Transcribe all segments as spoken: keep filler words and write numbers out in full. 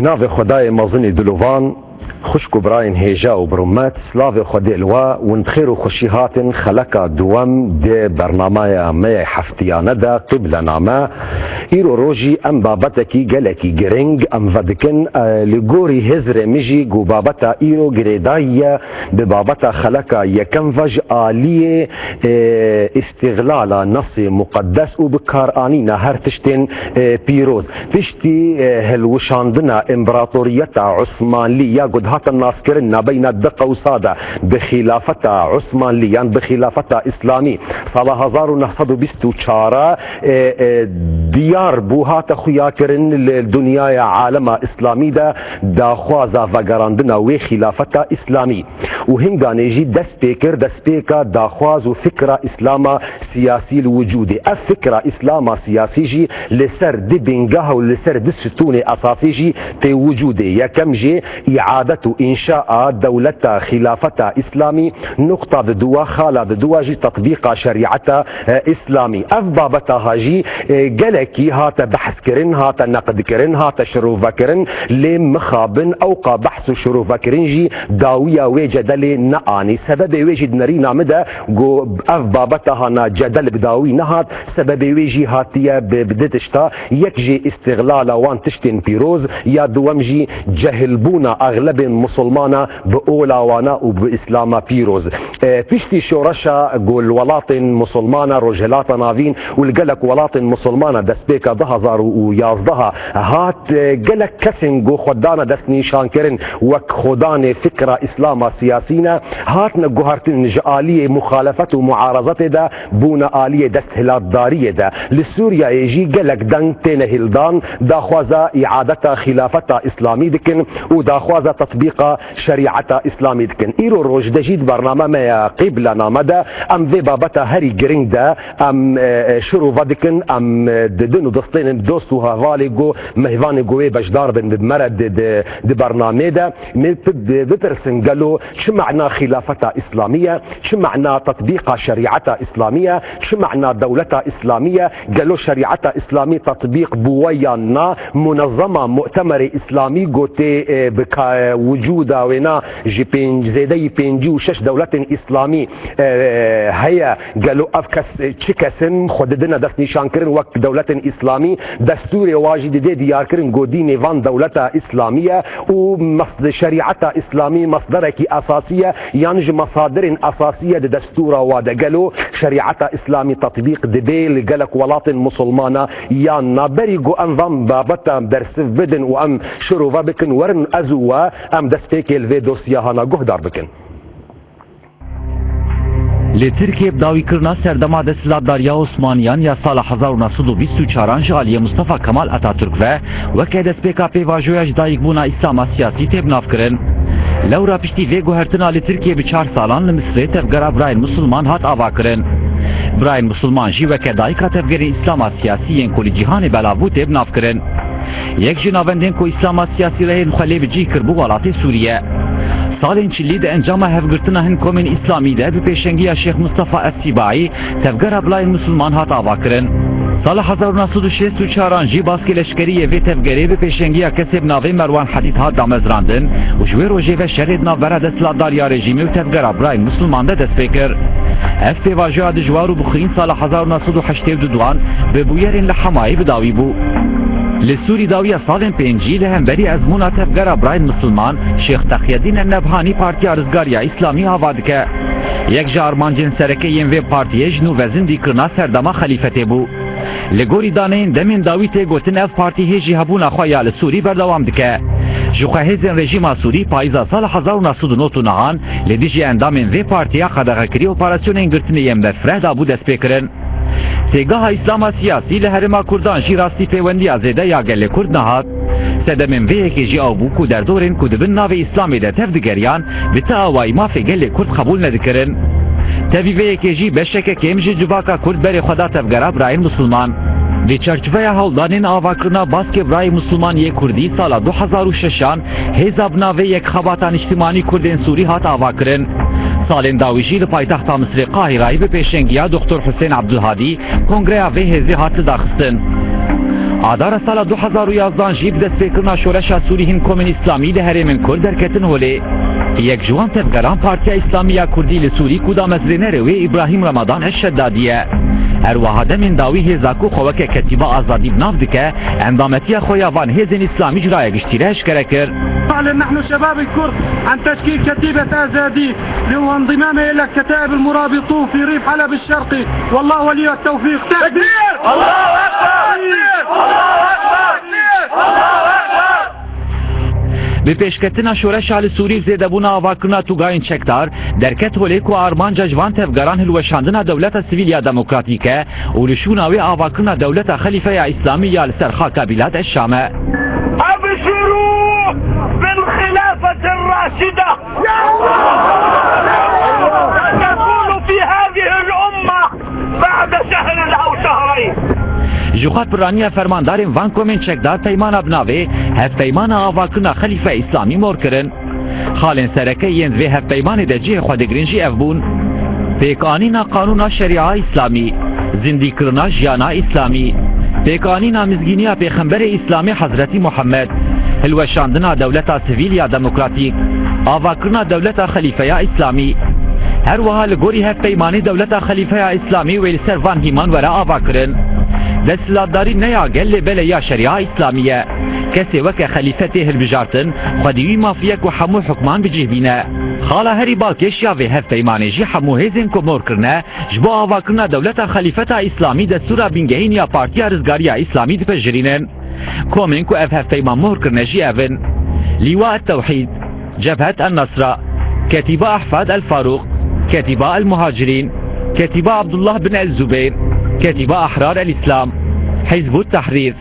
Navê Xwedayê mezin û dilovan, xwişk û birayên hêja û bi rûmet, slavê Xwedê li we, hûn bi xêr û xweşî hatin xeleka duwem di bernameya me ya heftiyane de Qîblename. Îro rojî em babetekî gelekî giring em vedikin, e, li gorî hizrê min jî ku babeta îro girêdayî ye bi babeta xeleka yekem ve ji aliyê, e, îstîxlala nesê muqeddes û bikaranîna her tiştên, e, pîroz. Piştî, e, hilweşandina împaratoriyeta Osmanlî ya ku dihate naskirin nabeyna di qewsa de bi xîlafeta Osmanlî yan bi xîlafeta Îslamî sala hezar û neh sed û bîst û çar, e, e, diyar bû, hate xuyakirin li dinyaya alema Îslamî de daxwaza vegerandina wê xîlafeta Îslamî û hinganê jî dest pê kir, destpêka daxwaz û fikra Îslama siyasî li wicûdê. Ev fikra Îslama siyasî jî li ser du bingeh û li ser du stûnê esasî jî tê wicûdê. Yekem jê îadet û înşaa dewleta xîlafeta Îslamî, nuqta di duwa, xala di duwa jî tetbîqa şerîeta, e, Îslamî. Ev babeta ha jî, e, gelekî hate behskirin, hate neqdkirin, hate şirovekirin, lê mixabin ewqa behs û şirovekirin jî dawiya wê cedelê neanî. Sebebê wê jî di nerîna min de ku ev babeta hana cedel bi dawî nehat, sebebê wê jî hatiye bi, bi du tişta, yek jê îstîxlala wan tiştên pîroz, ya duwem jî cehilbûna exlebên misilmana bi ola wana û bi Îslama pîroz. E, piştî şoreşa ku li welatên misilmana Rojhilata Navîn û li gelek welatên misilmana destpêka du hezar û yazdeh hat, e, gelek kesên ku xwe dane destnîşankirin wek xwedanê fikra Îslama siyasî ne, hatine guhertin ji aliyê muxalefet û muarazetê de bûne aliyê desthilatdariyê de. Li Sûriyeyê jî gelek deng têne hildan, daxwaza îadeta xîlafeta Îslamî dikin û daxwaza tetbîqa şerîeta Îslamî dikin. Îro roj de jî di bername me ya Qîblename de em vê babeta herî giring de em, e, e, şirove dikin, em, e, didin û distênin dost û hevalê ku mêvanê ku wê beşdar bin bi me re di, di, di bernameyê de. Em bi-, bi-, bipirsin gelo çi mana xîlafeta Îslamî ye, çi mana tetbîqa şerîeta Îslamî ye, çi mana dewleta Îslamî ye, gelo şerîeta Îslamî tetbîq bûwe yan na, munezzema mu'temerê Îslamî gotê, e, bi ka-, wicûda wêna ji pênc, zêdeyî pêncî û şeş dewletên Îslamî, e, heye, gelo ev kes, e, çi kes in, xwe didine destnîşankirin wek dewletên Îslamî, destûrê wa jî didê diyarkirin ku dînê van dewleta Îslamî ye û mes-, şerîeta Îslamî mesderekî esasî ye, yan ji mesadirên esasî ye di destûra wa de. Gelo şerîeta Îslamî tetbîq dibe li gelek welatên misilmana yan na? Berî ku em van babeta bersiv bidin û em şirove bikin, werin ez û we em destpêkê li vê dosya hana guhdar bikin. Li Tirkiyê bi dawîkirina serdema desthilatdariya Osmaniyan ya sala hezar û neh sed û bîst û çaran ji aliyê Mustafa Kemal Atatürk ve weke destpêka pêvajoya ji dayikbûna Îslama siyasî tê binavkirin. Lewra piştî vê guhertina li Tirkiyê bi çar salan li Misirê tevgera Birayên Misilman hat avakirin. Birayên Misilman jî weke dayika tevgerên Îslama siyasî yên ku li cîhanê belav bû tê binavkirin. Yek ji navendên ku Îslama siyasî rehên xwe lê bi cih kiribû welatê Sûriye. Salên çilî di encama hevgirtina hin komên Îslamî de bi pêşengiya Şêx Mustafa Es-Sîbaî tevgera Birayên Misilman hat avakirin. Sala hezar û neh sed û şêst û çaran jî baskê leşkerî yê vê tevgerê bi pêşengiya kesê bi navê Merwan Hedîd hat damezrandin û ji wê rojê ve şerê di navbera desthilatdariya rejîmê û tevgera Birayên Misilman de dest pê kir. Ev pêvajoya dijwar û bi xwîn sala hezar û neh sed û heştê û du duan bi bûyerên li Hemayê bi dawî bû. Li Sûrî dawiya salên pêncî li hemberî ezmûna tevgera Birayên Misilman, Şêx Teqyedîn Ennebhanî Partiya Rizgariya Îslamî ava dike. Yek ji armancên sereke yên vê partiyê ji nû ve zindîkirina serdema xelîfetê bû. Li gorî daneyên demên dawî tê gotin ev partî hêjî hebûna xwe ya li Sûrî berdewam dike. Jixwe hêzên rejîma Sûrî payîza sala hezar û neh sed û nod û nehan li dijî endamên vê partiya qedexekirî operasyonên girtinê yên berfireh dabû destpêkirin. Têgeha Îslama siyasî li herêma Kurdan jî rastî pêwendiya zêde ya gelê Kurd nehat. Sedemên vê yekê jî ew bû ku derdorên ku di bin navê Îslamê de tev digeriyan, bi ti awayî mafê gelê Kurd qebûl nedikirin. Tevî vê yekê jî beşeke kêm ji civaka Kurd berê xwe da tevgera Birayên Misilman. Di çarçoveya hewldanên avakirina baskê Birayê Misilman yê Kurdî sala du hezar û şeşan, hêza bi navê Yek Xebata Niştimanî Kurdên Sûrî hat avakirin. Salên dawî jî li paytexta Misirê Qahîrayê bi pêşengiya Doktor Husên Abdulhadî kongreya vê hêzê hat lidaxistin. Adara sala du hezar û yazdan jî bi destpêkirina şoreşa Sûrî hin komên Îslamî li herêmên Kurd derketin holê. Yek ji wan tevgeran Partiya Îslamî ya Kurdî li Sûrî ku damezrênerê wê Îbrahîm Remadan Eşşedadî ye. Her wiha demên dawî hêza ku xwe weke Ketîba Azadî bi nav dike, endametiya xwe ya van hêzên Îslamî ji raya giştî re eşkere kir. فعلا نحن شباب الكرد عن تشكيل كتيبة أزادي وانضمامه إلى كتائب المرابطون في ريف حلب الشرقي، والله ولي التوفيق. تكبير! الله أكبر! تكبير! الله أكبر! تكبير! الله أكبر! Bi pêşketina şoreşa li Sûrî û zêdebûna avakirina tûgayên çekdar, derket holê ku armanca ji van tevgeran hilweşandina dewleta sivîl ya demokratîk e û li şûna wê avakirina dewleta Xelîfe ya Îslamî ya li ser xaka Bîlad Eşşam e. أبشروا بالخلافة الراشدة. ستكون في هذه الأمة بعد شهر أو شهرين. Ji xwe piraniya fermandarên van komên çekdar peymana bi navê Hevpeymana Avakirina Xelîfe Îslamî mor kirin. Xalên sereke yên vê hevpeymanê de cihê xwe digirin jî ev bûn: pêkanîna qanûna şerîa Îslamî, zindîkirina jiyana Îslamî, pêkanîna mizgîniya Pêxemberê Îslamî Hezretî Muhammed, hilweşandina dewleta sivîl ya demokratîk, avakirina dewleta Xelîfeya Îslamî. Her wiha li gorî hevpeymanê dewleta Xelîfeya Îslamî wê li ser van hîman were avakirin. Desthilatdarî ne ya gel lê belê ya şerîa Îslamî ye. Kesê weke xelîfe tê hilbijartin, xwedî wî mafî ye ku hemû hukman bi cih bîne. Xala herî balkêş ya vê hevpeymanê jî hemû hêzên ku mor kirine, ji bo avakirina dewleta Xelîfeta Îslamî destûra bingehîn ya Partiya Rizgariya Îslamî dipejirînin. Komên ku ev hevpeyman mor kirine jî ev in: Lîwa et-Tewhîd, Cebhet en-Nasra, Ketîba Ahfad el-Farûq, Ketîba el-Muhacirîn, Ketîba Abdullah bin el-Zubeyr, Ketîba Ahrar el-Îslam, Hizb ut-Tehrîr.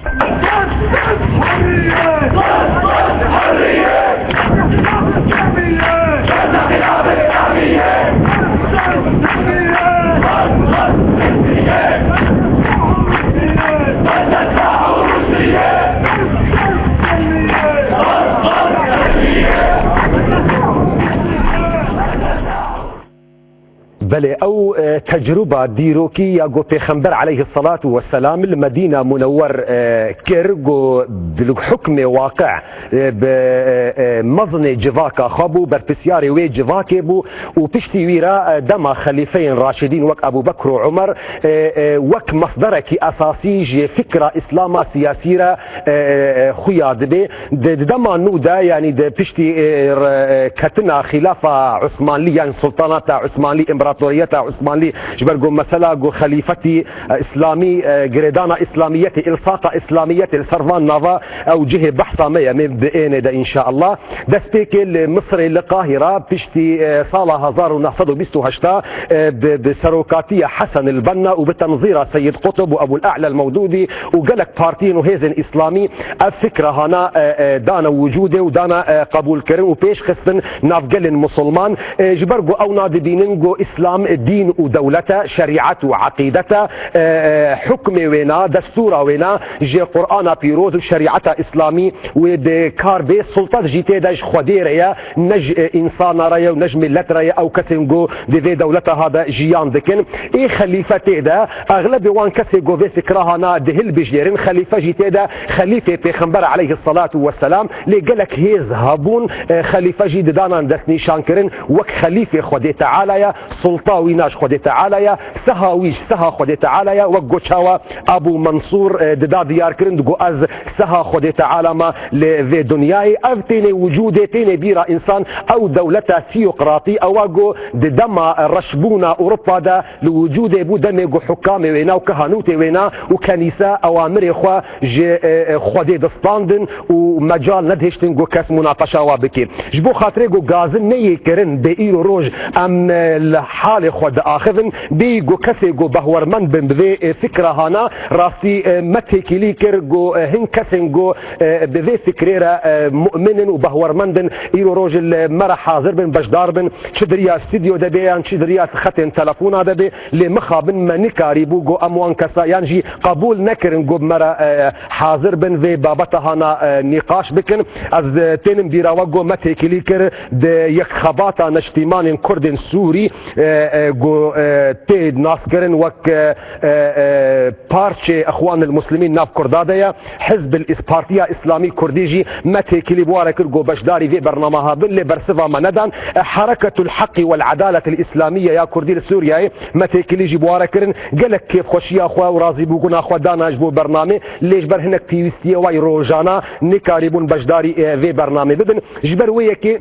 Belê, ew, e, tecrûba dîrokî ya ku Pêxember aleyhisselatu vesselam li Medîna Munewwer, e, kir, ku bi hukmê waqi, e, bi, e, e, mezinê civaka xwe bû, berpirsiyarê wê civakê bû û piştî wî re, e, dema xelîfeyên raşidîn wek Ebû Bekr û Umer, e, e, wek mesderekî esasî ji fikra Îslama siyasî re, e, e, e, xuya dibe. Di, di dema nû de, yanî di piştî, e, re, e, ketina xîlafa Osmanlî, yanî sultanata Osmanlî, împaratoriyeta Osmanlî, ji ber ku mesela ku xelîfetî, e, Îslamî, e, girêdana Îslamiyetê, îlsaqa Îslamiyetê li ser van nava ew cihê behsa me ye, em ê di ênê de înşaallah. Destpêkê li Misirê, li Qahîra, piştî, e, sala hezar û neh sed û bîst û heşt, e, bi, bi serokatiya Hesen el-Benna û bi temzîra Seyyid Qutb û Ebûl E'la el-Mewdûdî û gelek partiyên û hêzên Îslamî ev fikra hana, e, e, dana wicûdê û dana, e, qebûlkirin û pêş xistin nav gelên Musulman, e, ji ber ku ewna dibînin ku Îslam dîn û dewlet e, şerîet û eqîdet e, e, e, hukmê wêna, destûra wêna ji Qur'ana pîroz û şerîeta Îslamî wê bi kar bê, sultet jî tê de ji Xwedê re ye, ne ji, e, însana re ye û ne ji milet re ye, ew kesên ku di vê dewleta ha de jiyan dikin. Ê xelîfe tê de, exlebê wan kesê ku vê fikra hana dihilbijêrin, xelîfe jî tê de, xelîfê Pêxember aleyhisselatu vesselam, lê gelek hêz hebûn, e, xelîfe jî didanan destnîşankirin, wek xelîfê Xwedê Teala ye, sulta wî na ji Xwedê Teala ye, seha wî ji seha Xwedê Teala ye, wek ku çawa Ebû Mensûr, e, dida diyarkirin, digo, ez seha Xwedê Teala me li vê dinyayê. Ev tênê wicûdê, tênê bîra însan, ew dewleta tiyokratî, ewa ku di dema reşbûna Ewropa de li wicûdê bû, demê ku hukamê wêna û kehanûtê wêna û kenîse ewamirê xwe ji, e, e, Xwedê distandin û mecal nedihiştin ku kes munaqeşa wa bike. Ji bo xatirê ku gazin neyê kirin, bê îro roj em, e, li halê xwe diaxivin, bêyî ku kesê ku behwermend bin bi vê, e, fikra hana, rastî, e, me têkilî kir ku, e, hin kesên ku, e, bi vê fikrê re, e, mu'min in û behwermend in, îro roj li me re hazir bin, beşdar bin, çi di riya stûdyo de bê yan çi di riya xetên telefona de bê, lê mixabin me nikarîbû ku em wan kesa yan jî qebûl nekirin ku bi me re, e, hazir bin vê babeta hana, e, nîqaş bikin. Ez, e, tênim bîra we ku me têkilî kir di yek xebata neştîmanên Kurdên Sûrî, e, e, ku, e, tê naskirin wek, e, e, e, parçê Exwanil Muslimîn nav Kurda de ye. Hizbil Is-, Partiya Îslamî Kurdî jî me têkilî bi ware kir ku beşdarî vê bernama ha bin, lê bersiva me nedan. E, Hereketul Heqî wel Edaletil Îslamiye ya Kurdî li Sûriyeyê me têkilî jî bi ware kirin. Gelek kêfxweşiya xwe û razîbûbûna xwe dana ji bo bernamê, lê ji ber hinek pêwîstiyê way rojana nikarîbûn beşdarî, e, vê bernamê bibin. Ji ber wê yekê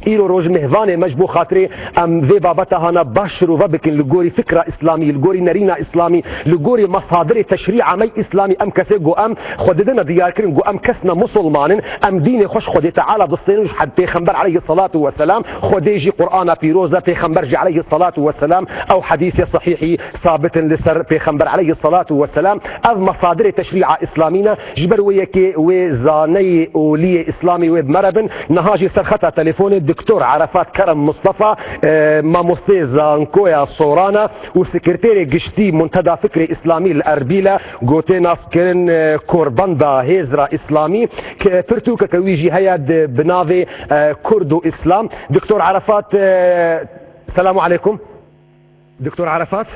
îro roj mêvanê me ji bo xatirê em vê babeta hana baş şirove bikin li gorî fikra îslamî, li gorî nerîna îslamî, li gorî mesadirê teşrîa me îslamî, em kesê ku em xwe didine diyarkirin ku em kes ne musulman in, em dînê xwe ji Xwedê Teala distênin, ji pêxember aleyhisselatu vesselam, Xwedê jî Qur'ana pîroz e, pêxember jî aleyhisselatu vesselam ew hedîsê sehîhî sabit in li ser pêxember aleyhisselatu vesselam. Ev mesadirê teşrîa îslamî ne. Ji ber wê yekê wê zaneyê oliyê îslamî wê bi me re bin. Niha jî ser xeta telefonê Doktor Arefat Kerem Mustafa, e, mamostê zankoya Sorana û sekreterê giştî Muntada Fikrê Îslamî li Erbîl e, ku tê naskirin, e, korbenda Hêzra Îslamî, ke pirtûkeke wî jî heye di, bi navê, e, Kurd û Îslam. Doktor Arefat, e, selamu aleykum. Doktor Arefat?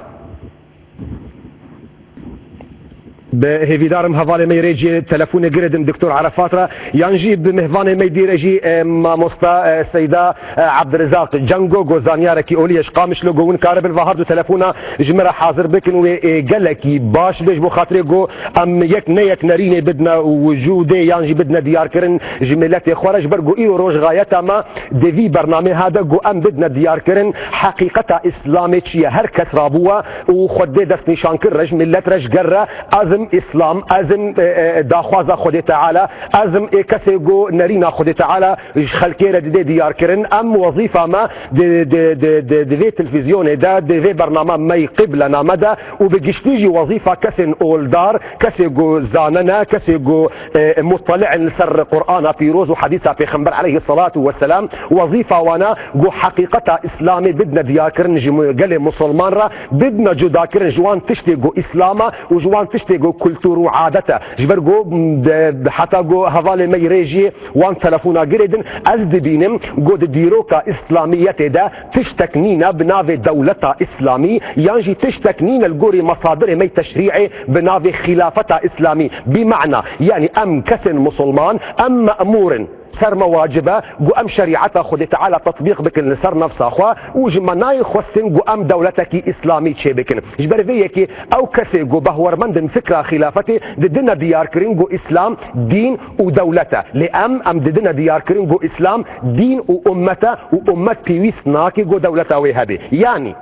Bi hêvîdarim hevalê me yê rêciyê telefonê girêdin Doktor Arefat re, yan jî bi mêvanê me dîre jî, e, mamosta, e, Seyda, e, Abdirizaq Cengo, ku zanyarekî olî ye ji Qamişlo, ku hûn karibin va her du telefona ji me re hazir bikin wê, e, gelekî baş be ji bo xatirê ku em yek ne yek nerînê bidine wicûdê yan jî bidine diyarkirin ji miletê xwe re, ji ber ku îro roj xayeta me di vî bernamê ha de ku em bidine diyarkirin heqîqeta Îslamê çi ye. Her kes rabûwe û xwe dê destnîşan kir re ji milet re, ji ger re, ez im Îslam, ez im, e, e, daxwaza Xwedê Teala, ez im ê kesê ku nerîna Xwedê Teala ji xelkê re didê diyarkirin. Em wezîfa me di, di, di, di, di vê televîzyonê de, di vê bernama me yî Qibla name de û bi giştî jî wezîfa kesên oldar, kesê ku zane ne, kesê ku, e, muteli'in li ser Qur'ana pîroz û hedîsa Pêxember aleyhisselatu vesselam, wezîfa wan e ku heqîqeta Îslamê bidine diyarkirin ji mu-, gelê musulman re, bidine cudakirin ji wan tiştê ku Îslam e û ji wan tiştê ku kultur û adet e. Ji ber ku, m, de, heta ku hevalê me yî rêjiyê wan telefona girêdin, ez dibînim ku di dîroka Îslamiyetê de tiştek nîne bi navê dewleta Îslamî, yan jî tiştek nîne li gorî mesadirê me yî teşrî'ê bi navê xîlafeta Îslamî. Bi mana, yanî em kesên musulman, em me'mûr in. Ser me wacib e ku em şerîeta Xwedê Teala tetbîq bikin li ser nefsa xwe û ji me nayê xwestin ku em dewletekî Îslamî çêbikin. Ji ber vê yekê ew kesê ku behwermend in fikra xîlafetê, didine diyarkirin ku Îslam dîn û dewlet e. Lê em, em didine diyarkirin ku Îslam dîn û ummet e û ummet pêwîst nake ku dewleta wê hebe. Yanî,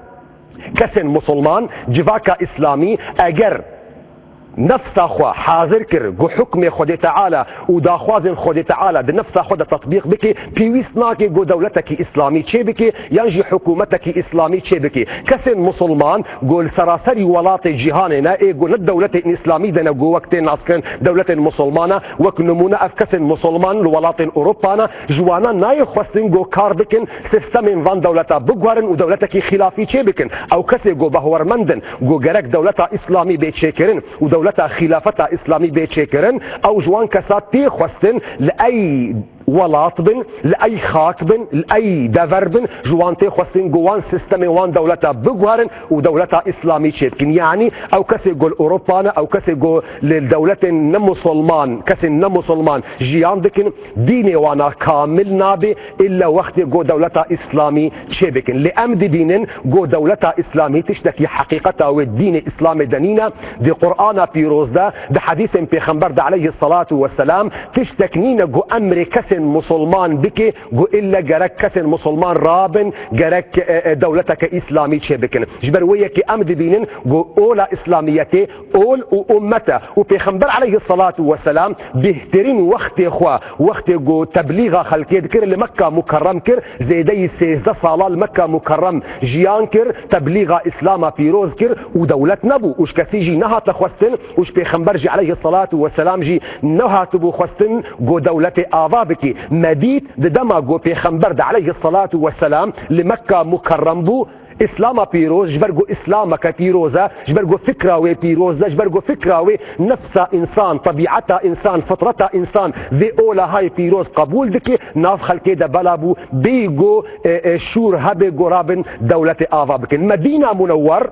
kesên musulman, civaka Îslamî, eger nefsa xwe hazir kir ku hukmê Xwedê Teala û daxwazên Xwedê Teala di nefsa xwe de tetbîq bike, pêwîst nake ku dewletekî Îslamî çêbike yan jî hikûmetekî Îslamî çêbike. Kesên musulman ku li seraserî welatê cîhanê ne, ê ku ne dewletên Îslamî de ne ku wek tê naskirin dewletên musulman e, wek nimûne ev kesên musulman li welatên Ewropa ne, ji wana nayê xwestin ku kar bikin, sistemên van dewleta biguherin û dewletekî xîlafî çêbikin. Ew kesê ku behwermend in ku gerek dewleta Îslamî bê çêkirin û dewleta xîlafeta Îslamî bê çêkirin, ew ji wan kesa tê xwestin li ey welat bin, li ey xak bin, li ey dever bin, ji wan tê xwestin ku wan sistemê wan dewleta biguherin û dewleta Îslamî çêbikin. Yanî ew kesê ku li Ewropa ne, ew kesê ku li dewletên ne musulman, kesên ne musulman jiyan dikin, dînê wana kamil nabe, îlla wextê ku dewleta Îslamî çêbikin. Lê em dibînin ku dewleta Îslamî tiştekî heqîqeta wê dînê Îslamê de nîne. Di Qur'ana pîroz de, di hedîsên Pêxember de aleyhisselatu vesselam tiştek nîne ku emrê kesên musulman bike, ku îlle gerek kesên musulman rabin, gerek, e, e, dewleteke Îslamî çêbikin. Ji ber wê yekê em dibînin ku ola Îslamiyetê ol û ummet e û Pêxember aleyhisselatu vesselam bêhtirîn wextê xwe, wextê ku teblîxa xelkê dikir, li Mekka Mukerrem kir, zêdeyî sêzdeh sala li Mekka Mukerrem jiyan kir, teblîxa Îslama pîroz kir û dewlet nebû û ji kesî jî nehate xwestin û ji Pêxember jî aleyhisselatu vesselam jî nehatibû xwestin ku dewletê ava bike. Me dît di dema ku Pêxember de aleyhisselatu vesselam li Mekka Mukerrem bû, Îslama pîroz, ji ber ku Îslameke pîroz e, ji ber ku fikra wê pîroz e, ji ber ku fikra wê nefsa însan, tebîeta însan, fitreta însan vê ola hay pîroz qebûl dike, nav xelkê de bela bû, bêyî ku, e, e, şûr hebe ku rabin dewletê ava bikin. Medîna Munewwer,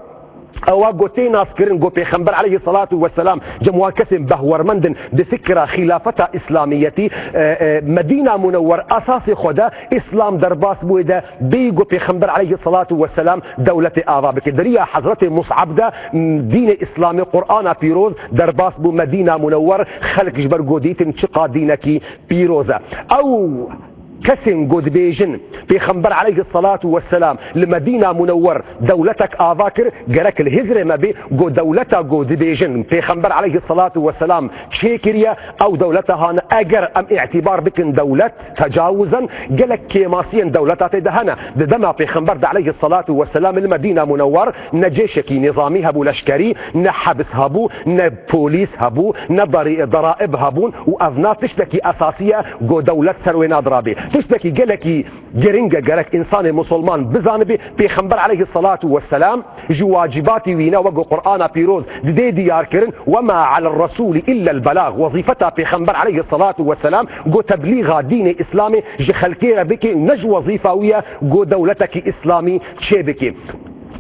ewa ku tê naskirin ku Pêxember aleyhisselatu vesselam cem wan kesên behwermend in di fikra xîlafeta îslamiyetî, e, e, Medîna Munewwer esasê xwe de Îslam derbas bûye de bêyî ku Pêxember aleyhisselatu vesselam dewletê ava bike. Di riya Hezretê Mus'ab de, m, dînê Îslamê, Qur'ana pîroz derbas bû Medîna Munewwer, xelk ji ber ku dîtin çiqa dînekî pîroz e. Ew kesên ku dibêjin Pêxember aleyhisselatu vesselam li Medîna Munewwer dewletek ava kir, gerek li hizrê me bê, ku dewleta ku dibêjin Pêxember aleyhisselatu vesselam çêkiriye, ew dewleta hane, eger em îtîbar bikin dewlet, tecawuzen, gelek kêmasiyên dewleta tê de hene. Di dema Pêxember de aleyhisselatu vesselam li Medîna Munewwer ne cêşekî nizamî hebû, leşkerî, ne hebs hebû, ne polîs hebû, ne darî-, deraib hebûn û ev na tiştekî esasî ye ku dewlet ser wê nadirabê. Tiştekî gelekî giring e, gerek însanê musulman bizanibe, Pêxember aleyhisselatu vesselam ji wacibatî wî ne, wek ku Qur'ana pîroz didê diyar kirin, "Ve ma alel resûlî illel belag." Wezîfeta Pêxember aleyhisselatu vesselam ku teblîxa dînê Îslamê ji xelkê re bike, ne ji wezîfa wî ye ku dewletekî Îslamî çêbike.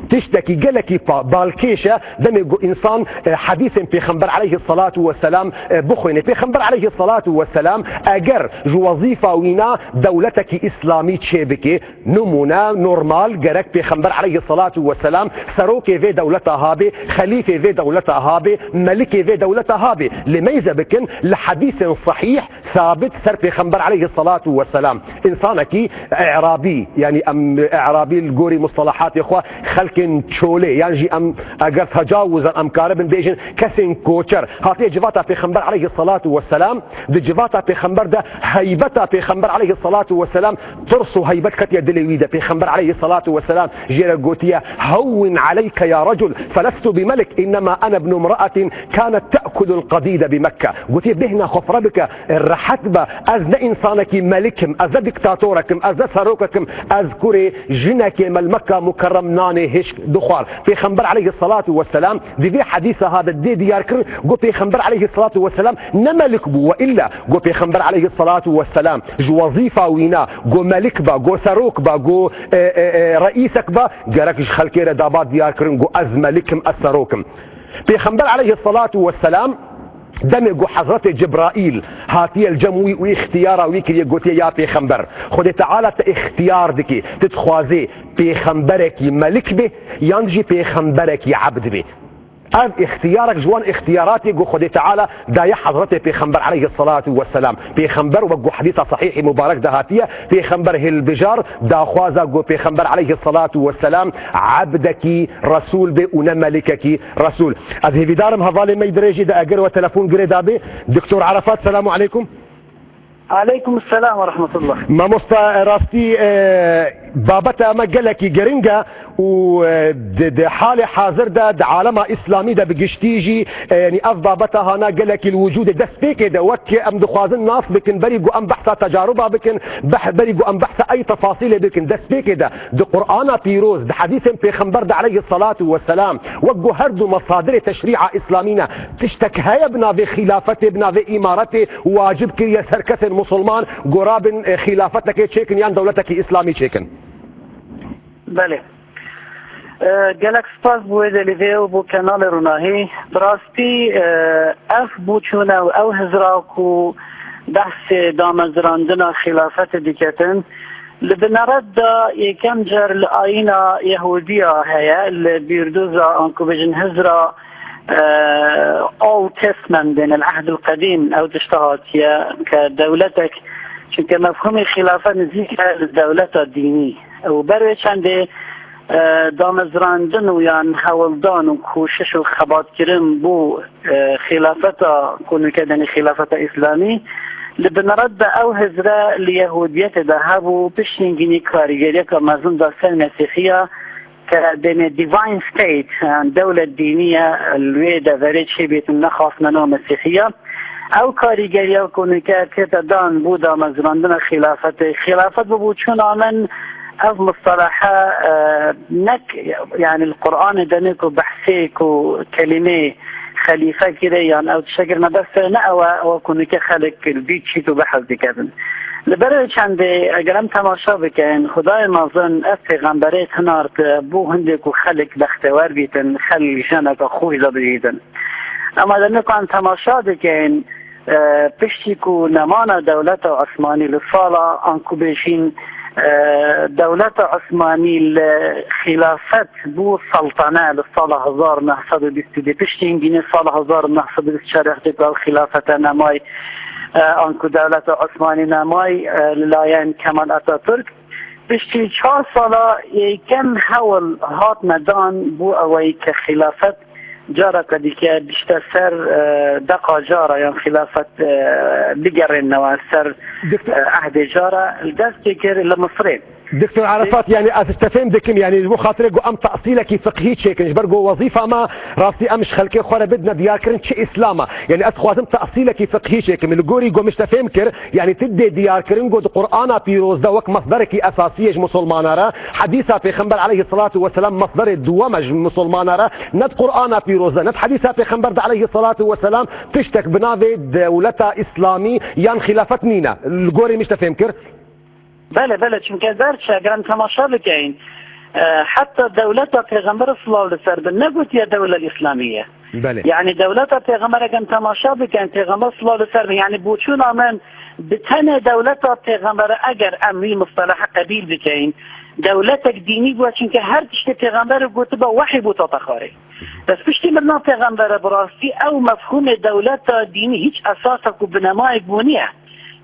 Tiştekî gelekî pa-, balkêş e, demê ku însan, e, hedîsên Pêxember aleyhisselatu vesselam, e, bixwîne. Pêxember aleyhisselatu vesselam eger ji wezîfa wî na dewletekî Îslamî çêbike, nimûne, normal, gerek Pêxember aleyhisselatu vesselam serokê vê dewleta habe, xelîfê vê dewleta habe, melikê vê dewleta habe. Lê meyze bikin, li hedîsên sehîh, sabit ser Pêxember aleyhisselatu vesselam. Însanekî e'rabî, yanî em e'rabî li gorî mustalahatê xwe xelkên çolê, yan jî em eger tecawuzan em karibin bêjin kesên koçer, hatiye civata Pêxember aleyhisselatu vesselam, di civata Pêxember de heybeta Pêxember aleyhisselatu vesselam, tirs û heybet ketiye dilê wî de. Pêxember aleyhisselatu vesselam jê re gotiye, "Hewwin aleyke ya recul, felestu bi melik, innema ene ibnu imra'atin kanet te'kulul qadîde bi Mekke." Gotiye, "Bêhna xwe fireh bike, rehet be, ez ne însanekî melik im, ez ne diktatorek im, ez ne serokek im, ez kurê jinekê me li Mekka Mukerrem nanê hişk dixwar." Pêxember aleyhisselatu vesselam di vê hedîsa ha de dê diyar kirin, got Pêxember aleyhisselatu vesselam ne melik bû, we illa got Pêxember aleyhisselatu vesselam ji wezîfa wî na, got melik be, got serok be, got, e, e, e, reîsek be, gerek ji xelkê re daba diyar kirin, got ez melik im, ez serok im. Pêxember aleyhisselatu vesselam demê ku Hezretê Cibraîl hatiye li cem wî û îxtiyara wî kiriye, gotiye, "Ya Pêxember, Xwedê Teala te îxtiyar dike, tu dixwazê pêxemberekî melik bê, yan jî pêxemberekî ebd bê?" Ev îxtiyarek ji wan îxtiyaratê ku Xwedê Teala daye Hezretê Pêxember aleyhisselatu vesselam. Pêxember, wek ku hedîsa sehîhî mubarek de hatiye, Pêxember hilbijar, daxwaza ku Pêxember aleyhisselatu vesselam ebdekî resûl bê û ne melikekî resûl. Ez hêvîdar im hevalê me yî dirêjî de eger we telefon girê dabê. Doktor Arafat, selamu aleykum. Aleykum selam ve rahmetullah. Mamosta, rastî, e, babeta me gelekî giring e û, e, di, di halê hazir de, di alema îslamî de bi giştî jî, e, yanî ev babeta hana gelekî li wicûdê destpêkê de, wek em dixwazin nas bikin, berî ku em behsa tecaruba bikin, beh-, berî ku em behsa ey tefasîlê bikin, destpêkê de di Qur'ana pîroz, di hedîsên Pêxember de aleyhisselatu vesselam, wek ku her du mesadirê teşrî'a îslamî ne, tiştek heye bi navê xîlafetê, bi navê îmaretê wacib kiriye ser kesên musulman, ku rabin, e, xîlafetekê çêkin yan dewletekî îslamî çêkin? Belê. E, gelek spas bo wê delîvê û bo kenalê Ronahî. Bi rastî, e, ev boçûne û ew hizra ku behsê damezrandina xîlafetê diketin, li bineret de yekem car li ayîna Yehudiya heye, li bîrdoza, anku bêjin hizra, e, Old Testament, bên el Ehdil Qedîm, ew tişta hatiye ke dewletek, çunke mefhûmê xîlafet nizîk e li dewleta dînî. Û ber wê çendê, e, damezrandin û yan hewldan û koşiş û xebatkirin bo, e, xîlafeta ku nûke denê xîlafeta îslamî, li bineret de ew hizre li Yehûdiyetê de hebû, piştî hingînî karîgeriyeka mezin da ser Mesîxiya, ke dêne divine state, yan dewlet dînî ye, li wê deverê çêbêtin, nexwastine nav Mesîxiya. Ew karîgeriya ku nûke tête dan bo damezrandina xîlafetê. Xîlafet bi boçûna min Ev mustalaha, e, nek, yani, li Qur'anê demê ku behsê ku kelîmê xelîfe kirê yan ew tiştekir me behs kire, ne ew e, ew ku nike xelk li bî çît û behs dikevin. Li berê çendê, eger em temaşa bikin, Xwedayê mezin ev pêxemberê hinart, e, bû hindê ku xelk bextewer bîtin, xelk jineka xweş de bijîtin. Ema demê ku em temaşa dikin, e, piştî ku nemana dewleta Osmanî li sala, anku bêjîn, e, dewleta Osmanî li xîlafet bû seltane li sala hezar neh sed û bîst û du, piştî hingînê sala hezar neh sed û bîst û çar wextê ku ew xîlafete nemay, e, anku dewleta Osmanî nemay, e, li layen Kemal Atatürk. Piştî çar sala yê kem hewl hatine dan bû ewey ke xîlafet careke dîke bişte ser, e, deqa cara yan xîlafet, e, bigerênewe ser, Doktor e, ehdê cara li dest pê kir li Misrê. Doktor Arafat, yani ez ji te fêm dikim, yani ji bo xatirê ku em tesîlekî fiqhî çêkin, ji ber ku wezîfa me rastî em ji xelkê xwe re bidine diyarkirin çi Îslam e. Yani ez dixwazim tesîlekî fiqhî çêkim. Li gorî ku min ji te fêm kir, yani tu dê diyarkirin ku di Qur'ana pîroz de wek mesderekî esasî ye ji misilmana re, hedîsa Pêxember aleyhisselatu vesselam mesderê duwem e ji misilmana re, ne di Qur'ana pîroz de, ne di hedîsa Pêxember de aleyhisselatu vesselam tiştek bi navê dewleta Îslamî yan xîlafet nîne. Li gorî min ji te fêm kir? Belê, belê, çunke derç e, eger em temaşa bikeyin, e, heta dewleta Pêxember silav li ser bin, negotiye dewle Îslamiye. Belê. Yani dewleta Pêxember eger em temaşa bikeyin, Pêxember silav li ser bin, yani boçûna min bi tenê dewleta Pêxember eger em wî mustalaha qebîl bikeyin, dewletek dînî bûye, çunke her tiştê Pêxember gotibe wehî bû tate xwarê. Bes piştî mirina Pêxembere bi rastî ew mefhûmê dewleta dînî hîç esasek û binemayek bû niye.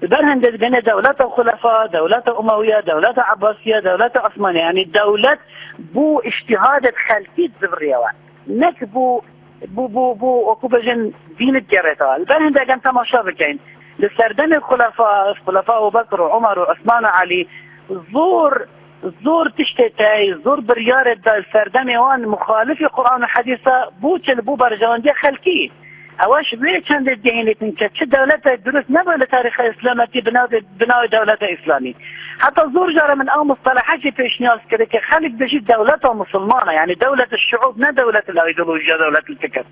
Li ber hindê digihîne dewleta Xulefa, dewleta Umewiye, dewleta Ebasiye, dewleta Osmaniye. Yanî dewlet bû îctîhadê xelkî diziviriyawe. Nek bû, bû, bû, bû, wekû bêjin dîn digerêta. Li ber hindê eger temaşa bikeyin, li serdemê Xulefa, Xulefa Ebubekir û Umer û Osman û Elî zor, zor tiştê tey, zor biryarê da li serdemê wan muxalifî Quran û Hedîsa bû, çi li bû berjewendiya xelkî. Ew ji wê çendê dihênitin ke çi dewletek dirust nebe li tarîxa Îslametî bi navê, bi navê dewleta Îslamî. Heta zor cara min ew mustelehekî pêşniyaz kir ke xelk bijî dewleta musulmana, yanî dewlet şuub, ne dewlet îdeolojiya, dewlet fikir.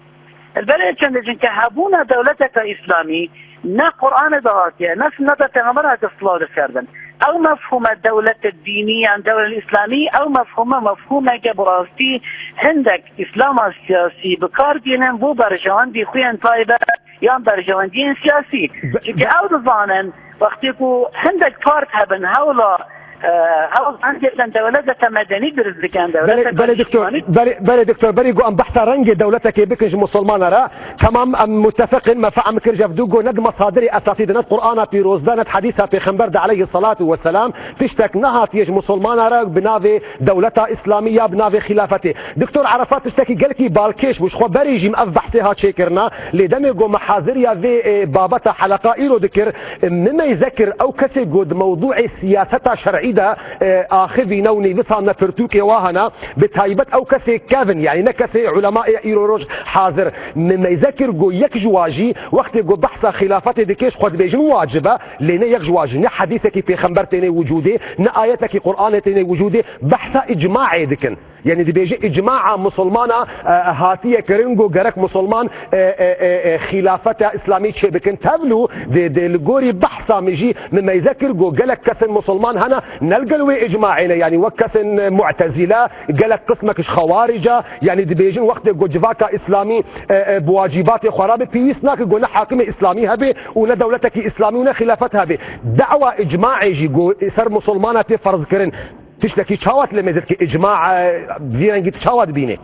Li berê çendê, çunke hebûna dewleteke Îslamî ne Qur'anê de hatiye, ne sunneta Pêxember hatiye silav li ser bin. Ew mefhûme dewlete dînî yan dewlet Îslamî, ew mefhûme, mefhûmeke bi rastî hindek Îslama siyasî bi kar tînin bo berjewendî xwe yên taybet yan berjewendiyên siyasî. Be- Çunke be- ew dizanin, wextê ku hindek part hebin, hewla, e, hewl hindek dewleteke medenî dirust dikin, Belê, dewleteke belê doktor, niştimanî. Belê, belê doktor, berî ku em behsa rengê dewletekê bikin ji musulmana re, temam em mutefiq in, me fehm kir ji ev du ku ne di mesadirê esasî de, ne di Qur'ana pîroz de, ne di hedîsa Pêxember de aleyhisselatu vesselam, tiştek nehatiye ji musulmana re bi navê dewleta Îslamî ya bi navê xîlafetê. Doktor Arafat tiştekî gelekî balkêş bû. Ji xwe berê jî min ev behsê ha çêkirina. Lê demê ku me haziriya vê, e, babeta heleqa îro dikir, e, min meyze kir ew kesê ku di mewdûê siyaseta şer'î de, e, axivîne û nivîsandine pirtûkê wa hene, bi taybet ew kesê kevin, yanî ne kesê ulemayê îro roj hazir. Min meyze kir ku yek ji wa jî wextê ku behsa xîlafetê dike, ji xwe dibêjin wacib e, lê ne yek ji wa jî, ne hedîsekî pêxember têne wicûdê, ne ayetekî Qur'anê têne wicûdê, behsa îcmaê dikin. Yanî dibêje îcmaa musulmana, e, hatiye kirin ku gerek musulman, e, e, e, e, xîlafeta îslamî çêbikin. Tevlû dê, dê li gorî behsa min jî min meyze kir ku gelek kesin musulman hene ne li gel wê îcmaê ne, yanî wek kesin, e, mu'tezîle, gelek qismek ji xewarîca, yanî dibêjin wextê ku civaka îslamî, e, e, bi wacîbatê xwe re bi pêwîst nake ku ne hakimê îslamî hebe û ne dewletekî îslamî û ne xîlafet hebe. Dawa îcmaê jî ku ser musulmana tê ferz kirin, tiştekî çawa tu lê mêze dikî? Îcma, e, vî rengî tu çawa dibînî?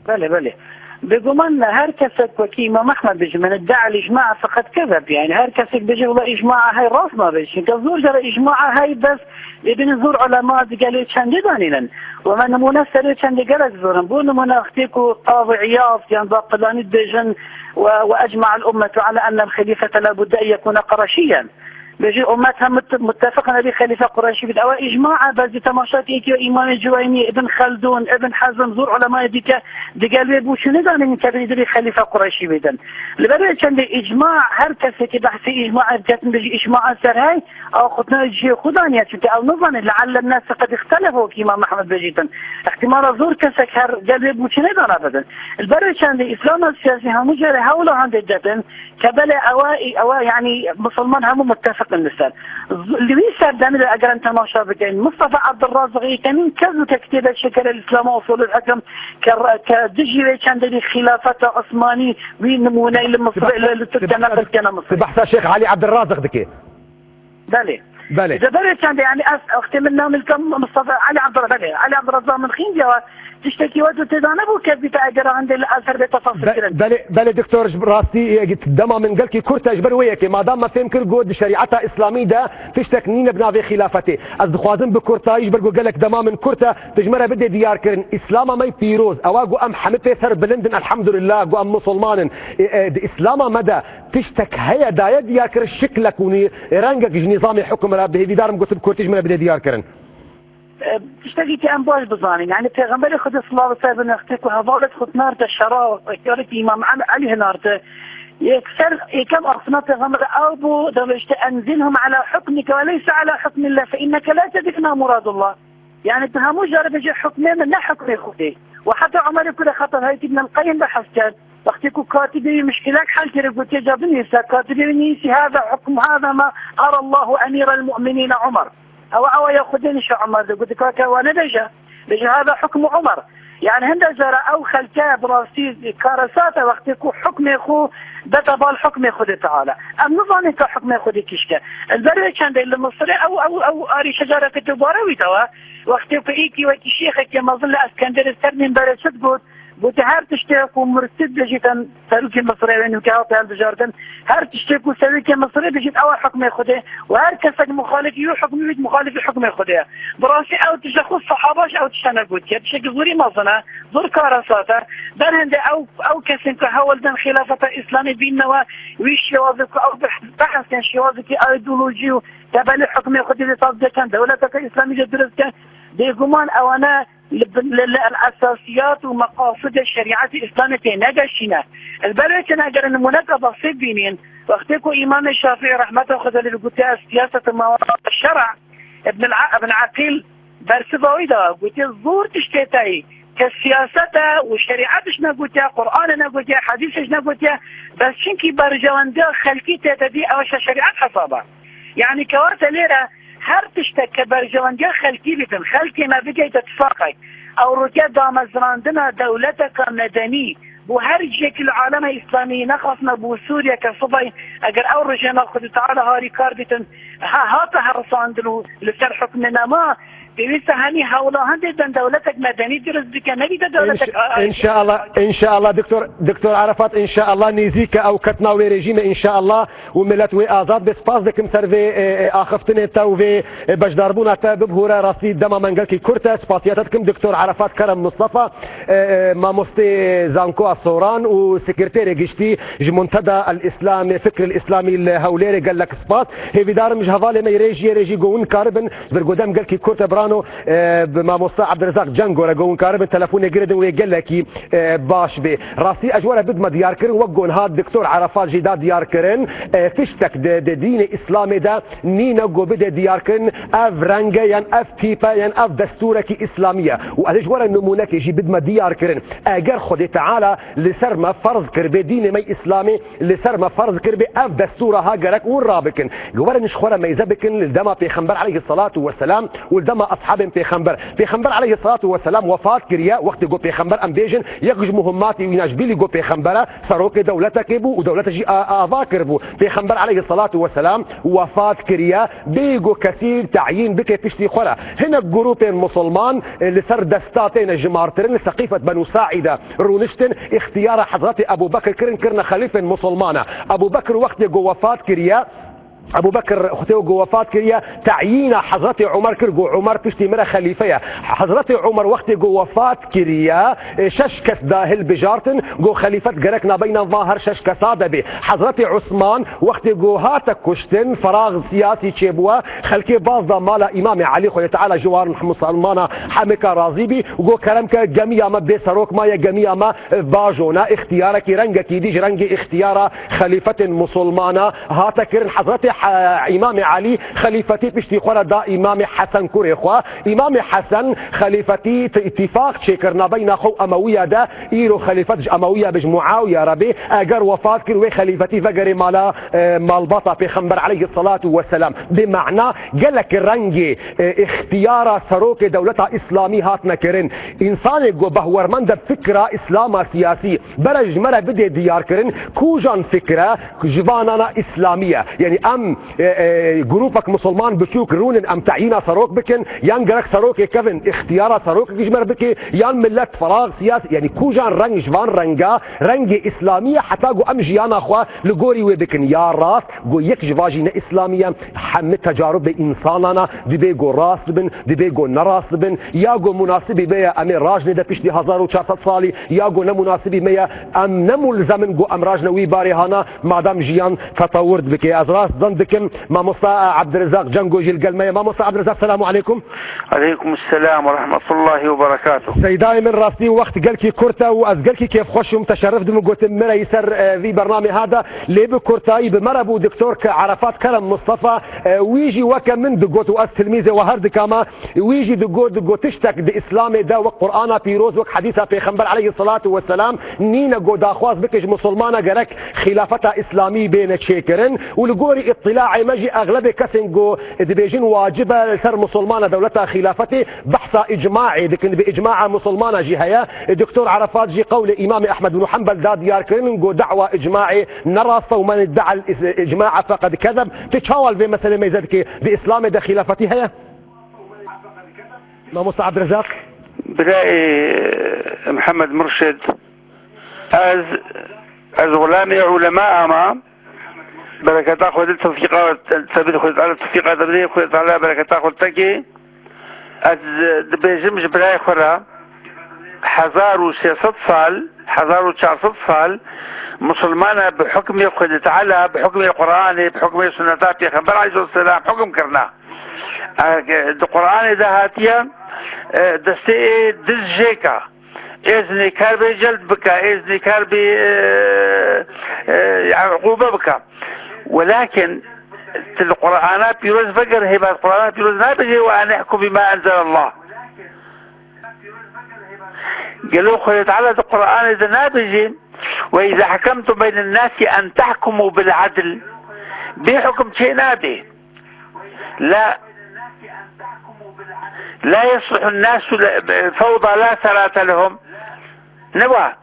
Belê, belê. Bêguman her kesek wekî Îmam Ehmed bêje, min iddia el îcma feqet kezeb. Yani her kesek bêje, wela îcma hey rast nabêje. Çunke zor cara îcma hey bes dibînin zor ulema digel wê çendê danînin. Û me nimûne ser wê çendê gelek zor in. Bo nimûne wextê ku Qazî Îyaz yan Baqilanî dibêjin, "Ve, ve ecma'el ummetu ala ennel xelîfete la budde en yekûne qereşîyen." Bêjî ummet hem mut-, muttefiqin ebî xelîfe Qureşî bît. Ewa îcma e, bezî temaşa kî kî Îmamê Cuweynî, Ibn Xeldûn, Ibn Hezm, zor ulemayê dîke digel wê bû çû nidanîn tevî dirî xelîfe Qureşî bîtin. Li ber wê çendê îcma, her kesekî behsê îcma diket, bêjî îcma ser hey, ew xutna cihê xwe daniye, çunke ew nizane, le'elle nase qed îxtelefu, wekî Îmam Mehmed bêjîtin. Îhtimala zor kesek her gel wê bû çû nêdana bidin. Li ber wê çendê îslama siyasî hemû carê hewla hindê detin, Ke belê ewa, ewa, yanî, misilman hemû muttefiq in li ser. Z-, li wî serdemî de eger em temaşa bikin, Mustafa Abdurrazîq yekemîn kes bû ke kitêbek çêkir El-Îslam ve Usulul Hukm, ke re-, ke dijî wê çendê bî xîlafeta Osmanî, wî nimûneyê li Misir, li, li Tirkiye neqil kene Misir. Tu behsa Şêx Elî Abdurrazîq dikî? Belê. Belê. Ji ber çendê, yanî, ez, wextê min namê li Mustafa Elî Abdurra-, belê, Elî Abdurrazîq min xîndiye, tiştekî wek tu têda nebû, kes bîte eger hindê li Ezher bê tefasil Be-, kirin. Belê, belê, doktor, ji rastî, e, dema min gelkî kurt e, ji ber wê yekê, madam me fêm kir got di şerîeta îslamî de tiştek nîne bi navê xîlafetê. Ez dixwazim bi kurtayî, ji ber ku gelek dema min kurt e, tu ji me re bidê diyar kirin. Îslama me pîroz, ewa ku em hemî pê ser bilind in, elhamdulillah, ku em musulman in. E, e, di îslama me de tiştek heye daye diyar kirin, şiklek û nî-, rengek ji nîzamê hukm re, bi hêvîdarim gotin bi kurtî ji me re bidê diyar kirin. E, tiştekî ke em baş bizanîn, yanî Pêxemberê Xwedê sallallahu aleyhi ve sellem wextê ku hevalêt xwe hinarte şera, wekî Îmam Elî hinarte, yekser, yekem axiftina Pêxemberê ew bû, dawêjte, "Enzilhum ala hukmike ve leysa ala hukmillah, fe inneke la tedrî ma muradullah." Yanî tu hemû carê bêjî, "Hukmê min ne hukmê Xwedê." Û heta Umerê Kurê Xetab, Heyt Îbn El-Qeyyim behs kir, wextê ku katibê wî mişkilek hel kir, gotiye, "Ca binivîse." Katibê wî nivîsî, "Hâzâ hukm, hâzâ ma arallahu emîrel mu'minîne Umer." Ewa, ewa ya Xwedê nîşa Umer de. Gotiye, "Kake, ewa nebêje." Bêje, "Hâzâ hukmu Umer." Yanî hinde cara ew xelke bi rastî karesat e, wextê ku hukmê xwe bete bal hukmê Xwedê Teala. Em nizanin ka hukmê Xwedê kîşk e. Li ber wê çendê li Misirê ew, ew, ew arîşe careke dubare wî dawa. Wextê ku îkî wekî şêxekî mezin li Eskenderê ser mînberê çi digot, Gote, her tiştê ku murtid dijîtin, serokê Misirê wê nûke hate hilbijartin, her tiştê ku serokê Misirê dijît, ew e hukmê Xwedê û her kesek muxalifî wî hukmî bît, muxalifî hukmê Xwedê ye. Bi rastî ew tişt xwe sehaba jî ew tişta negotiye. Tiştekî zorî mezin e, zor karesat e. Berhindê ew, ew kesên ku hewl din xîlafeta Îslamê bînnewe, wî şêwazê ku ew bih-, behsên şêwazekî îdeolojî û tebelê hukmê Xwedê dê saz bikin, dewleteke Îslamî jî dirust bikin, bêguman ewane li bin, li, li el esasiyat û meqasidê şerîetê Îslamê tê negeşîne. Li ber wê çi ne, eger nimûneka besît bînîn, wextê ku Îmamê Şafîî rehmeta Xwedê lê gotiye, "Siyaset ma wara şer'a", Ibn el-, Ibn Aqîl bersiva wî da, gotiye, "Zor tiştê tayî ke siyaset e û şerîet ji negotiye, Qur'an e negotiye, hedîs ji negotiye, bes çinkî berjewendiya xelkî tê de dî, ew şe şerîet hesaba." Yanî kewate lêre her tiştek ke berjewendiya xelkî bidin, xelkê me bigeyte tifaqek, ew rûke damezinandina dewleteka medenî bo her cihekî li alema Îslamî, nexastina bo Sûriye ke sibay, eger ew rejîma Xwedê Teala harîkar bîtin, ha, hate herisandin û li ser hukmê nema, pêwîst e hemî hewla hindê din dewletek medenî dirust bike, nebîte dewletek Înş-, a-, a-, înşallah, înşallah, doktor, doktor Arafat, înşallah nêzîk e ew ketina wê rejîmê, înşallah. û milet wê azad be. Spas dikim ser vê, e, e, axiftinê te û vê, e, beşdarbûna te. Bibhûre, rastî dema me gelkî kurt e. Spasiyeta dikim Doktor Arafat Kerem Mustafa, e, e, mamostê Zankoa Soran û sekreterê giştî ji Muntada El Îslamî, Fikr El Îslamî li Hewlêrê, gelek spas. Hêvîdarim ji hevalê me yê rêjiyê rêjî go win karibin, ji ber go dem gelkî kurt e birano, e, bi mamosta Abdirizak Cengo re go win karibin telefonê giredin wê gelekî e, baş bê. Rastî ez ji we re bidme diyarkirin, wek ku niha Doktor Arafat jî da diyarkirin, e, tiştek di, di dînê Îslamê de nîne ku bide diyarkirin, ev reng e, yan ev tîp e, yan ev destûrekî Îslamî ye. Û ez ê ji we re nimûnekê jî bidme diyarkirin. Eger Xwedê Teala li ser me ferz kiribê, dînê me Îslamê li ser me ferz kiribê, ev destûra ha gerek hûn rabikin. Ji we re, ji xwe re meyze bikin li dema Pêxember aleyhisselatu vesselam û li dema eshabên Pêxember. Pêxember aleyhisselatu vesselam wefat kiriye, wextê got Pêxember em bêjin, yek ji muhimmatê wîna ji bilî got Pêxember e, serokê dewletekê bû û dewlete jî a-, ava kiribû. Pêxember aleyhisselatu vesselam wefat kiriye, bêyî got kesî teyîn bike piştî xwe re. Hinek grûpên musulman, e, li ser desta têne jimartirin, li Seqîfet Benû Saîde rûniştin, îxtiyara Hezretê Ebû Bekir kirin, kirine xelîfên musulmana. Ebû Bekir wextê got wefat kiriye, Ebu Bekir xwetê ku wefat kiriye, teyîna Hezretê Umer kir, got, Umer piştî min re xelîfe ye. Hezretê Umer wextê ku wefat kiriye, e, şeş kes da hilbijartin, got, xelîfet gerek nabeyna van her şeş kesa de bê. Hezretê Usman wextê ku hate kuştin, ferax siyasî çêbûye, xelkê baz da mala Îmamê Elî, Xwedê Teala ji wan musulmana hemika razî bî, û got, kerem ke, gemiya me bê serok maye, gemiya me, e, bajona, îxtiyarekî, rengekî dî ji rengê îxtiyara xelîfetên musulmana hate kirin. Hezretê He-, Îmamê Elî xelîfetî piştî xwe re da Îmamê Hesen kurê xwe. Îmamê Hesen xelîfetî t-, îtîfaq çêkirina beyna xwe û Emewiya de. Îro xelîfet ji Emewiya be, ji Muawiya re be. Eger wefat kir, wê xelîfetî vegerê mala, e, malbata Pêxember aleyhisselatu vesselam. Bi mena gelek rengê, e, îxtiyara serokê dewleta îslamî hatine kirin. Însanê ku behwermend e fikra îslama siyasî, bere ji me re bidê diyarkirin, kûjan fikre ji vanana îslamî ye. Yanî em, e, e, grûpek musulman biçûk rûnin, em teyîna serok bikin, yan gerek serokê kevin îxtiyara serokekî ji me re bike, yan millet ferax siyasî, yanî kûjan reng ji van renga rengê îslamî ye, heta ku em jiyana xwe li gorî wê bikin. Ya rast, ku yek ji van jî ne îslamî ye, hemî tecarubê însanana dibê ku rast bin, dibê ku nerast bin, ya ku munasibî me ye, em ê rajnê de piştî hezar û çar sed salî, ya ku ne munasibî me ye, em ne mulzem in ku em rajne wî barê hana, madem jiyan tetewur dibike. Ez rast zend dikim, mamosta Abdirizaq Cengo jî li gel me ye. Mamosta Abdirizaq, selamu aleykum. Aleykum selam ve rahmetullahi ve berekatuh. Seydayê min, rastî wext gelkî kurt e û ez gelkî kêfxweş im, teşerif didim û gotim min re yî ser, e, vî bernamê hada. Lê bi kurtayî bi me re bû Doktor Ke-, Arafat Kerem Mustafa, e, wî jî weke min digot û ez tilmîzê we her dikama, wî jî digot, digot tiştek di Îslamê de wek Qur'ana pîroz, wek hedîsa Pêxember aleyhisselatu vesselam nîne, got daxwaz bike ji musulmana gerek xîlafeta Îslamî bêne çêkirin û li gorî îtîlaê me jî exlebê kesên ku dibêjin wacib e li ser musulmana dewleta xîlafetê behsa îcmaê dikin, bi îcmaa musulmana jî heye. Doktor Arafat jî qewlê Îmamê Ehmed bin Hanbel da diyar kirin ku da'wa îcmaê ne rast e û men idda'a îcma'a feqed kezeb. Tu çawa li vê meselê meyze dikî? Di Îslamê de xîlafetî heye? Mamosta Abdirizaq. Birayê Mihemed Murşid, ez, ez xulamê ulema ama, bereketa Xwedê tevfîqa, tevfîq Xwedê Teala, tevfîqa te bidê, Xwedê Teala bereketa xwe tekê. Ez dibêjim ji birayê xwe re, hezar û sê sed sal, hezar û çar sed sal, musulmana bi hukmê Xwedê Teala, bi hukmê Qur'anê, bi hukmê sunneta Pêxember aleyhisselam hukm kirina. E, di Qur'anê de hatiye, e, destê ê diz jêka. Ê zinêkar bê celd bike, ê zinêkar bê, e, e, uqûbe bike. Welakin tu li Qur'ana pîroz veger, hêbat Qur'ana pîroz nabêje, "Ve en ihkum bima enzelallah." Gelo Xwedê Teala di Qur'anê de nabêje, "Ve izâ hekemtum beynen nâsi en tahkumu bil adl." Bê hukm çê nabe. La, la yesluhun nasu le-, fewda la serate lehum. Ne wa.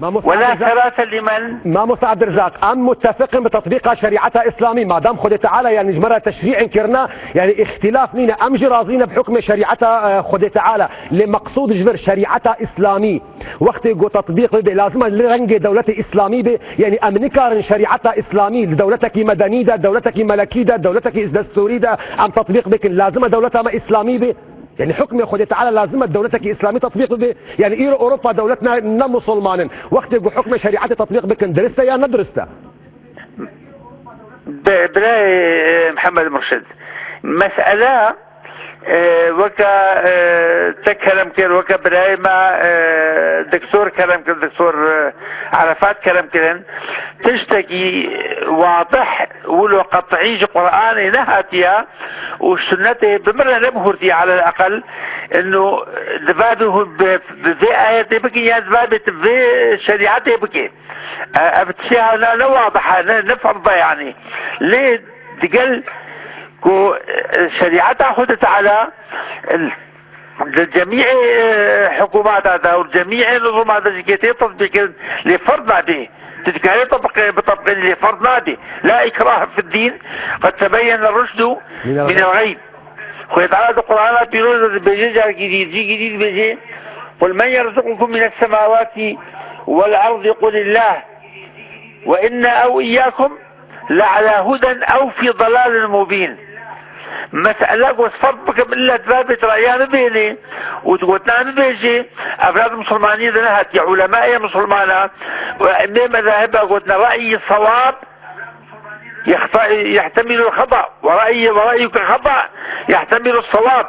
Mamosta Ve la Abdirizak, serate limen. Mamosta Abdirizak, em muttefiqin bi tetbîqa şerîeta Îslamî. Madem Xwedê Teala, yanî ji me re teşrî'in kirine, yanî îxtîlaf nîne. Em jî razî ne bi hukmê şerîeta, e, Xwedê Teala. Lê meqsûd ji vir şerîeta Îslamî. Wextê ku tetbîq bibe, lazim e li rengê dewletê Îslamî be. Yanî em nikarin şerîeta Îslamî li dewletekî medenî de, dewletekî melekî de, dewletekî destûrî de em tetbîq bikin. Lazim e dewleta me Îslamî be. Yanî hukmê Xwedê Teala lazim e dewletekî Îslamî tetbîq bibe. Yanî îro Ewropa dewlet ne, ne musulman in. Wextê ku hukmê şerîetê tetbîq bikin, dirist e ya ne dirist e? Be-, birayê, e, Mihemed Murşid, mesele, e, weke, e, te kerem kir, weke birayê me, e, doktor kerem kir, doktor, e, Arafat kerem kirin, tiştekî wadih wilo qet'î ji Qur'anê nehatiye û sunnetê bi min re nebihurtiye, alel eqel, ino, divê bi, bi, bi vê ayetê bikin ya divê bi vê şerîetê bikin. E, ev tiştê ne, ne wadih e, ne, ne ferz e yanî. Lê digel ku, e, şerîeta Xwedê Teala, e, di cemîê, e, hikûmata de û cemîê nizûma de jî tê tetbîqkirin, lê ferz nabe. Tu dikarî tetbîqê, bitebîqî, lê ferz nabe. La ikrahe fid-dîn, qed tebeyyene ruşdu minel ğey. Xwedê Teala di Qur'ana pîroz de dibêje carekî dî, cîkî dî dibêje, "Qul men yerzuqukum mines semawati vel ardi qulillah." Ve inna ew iyyakum لعلى هدى أو في ضلال مبين. Mesele got, ferz bikim, illet vebê, tu reya bibênê û tu gotina bibêjê, ev rad misilmaniyê de nehatiye, ulemayê misilmana û emê mezahiba gotine, re'yî sewab يخطئ، يحتمل الخطأ، ورأيي ورأيك خطأ يحتمل الصواب.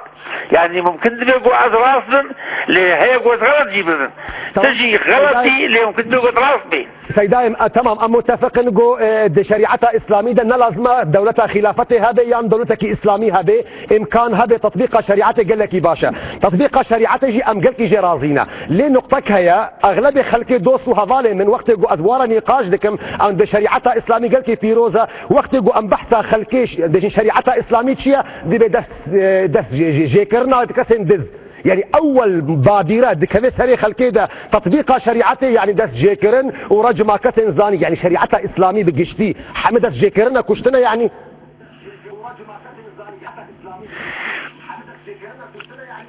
Yani mumkin dibe ku ez rast bim, lê heye ku ez xelet jî bibim. Tamam. Ti jî xelet î, lê mumkin dibe ku ez rast bî. Seydayê, e, tamam, em mutefiqin ku, e, di şerîeta îslamî de ne lazim e dewleta xîlafetê hebe yan dewletekî îslamî hebe, îmkan hebe, tetbîqa şerîetê gelekî baş e. Tetbîqa şerîetê jî em gelkî jê razî ne. Lê nuqtek heye, exlebê xelkê dost û hevalê min, wextê ku ez wara nîqaş dikim, em di şerîeta îslamî gelkî pîroz e, wextê ku em behsa xelkê ş-, dibêjin şerîeta îslamî çi ye, dibê dest, e, dest jê-, jê-, jêkirina kesên diz. Yani ewel badîre dikeve serê xelkê de tetbîqa şerîetê, yani dest jêkirin û recma kesên zanî, yani şerîeta îslamî bi giştî heme dest jêkirin e, kuştin e yani.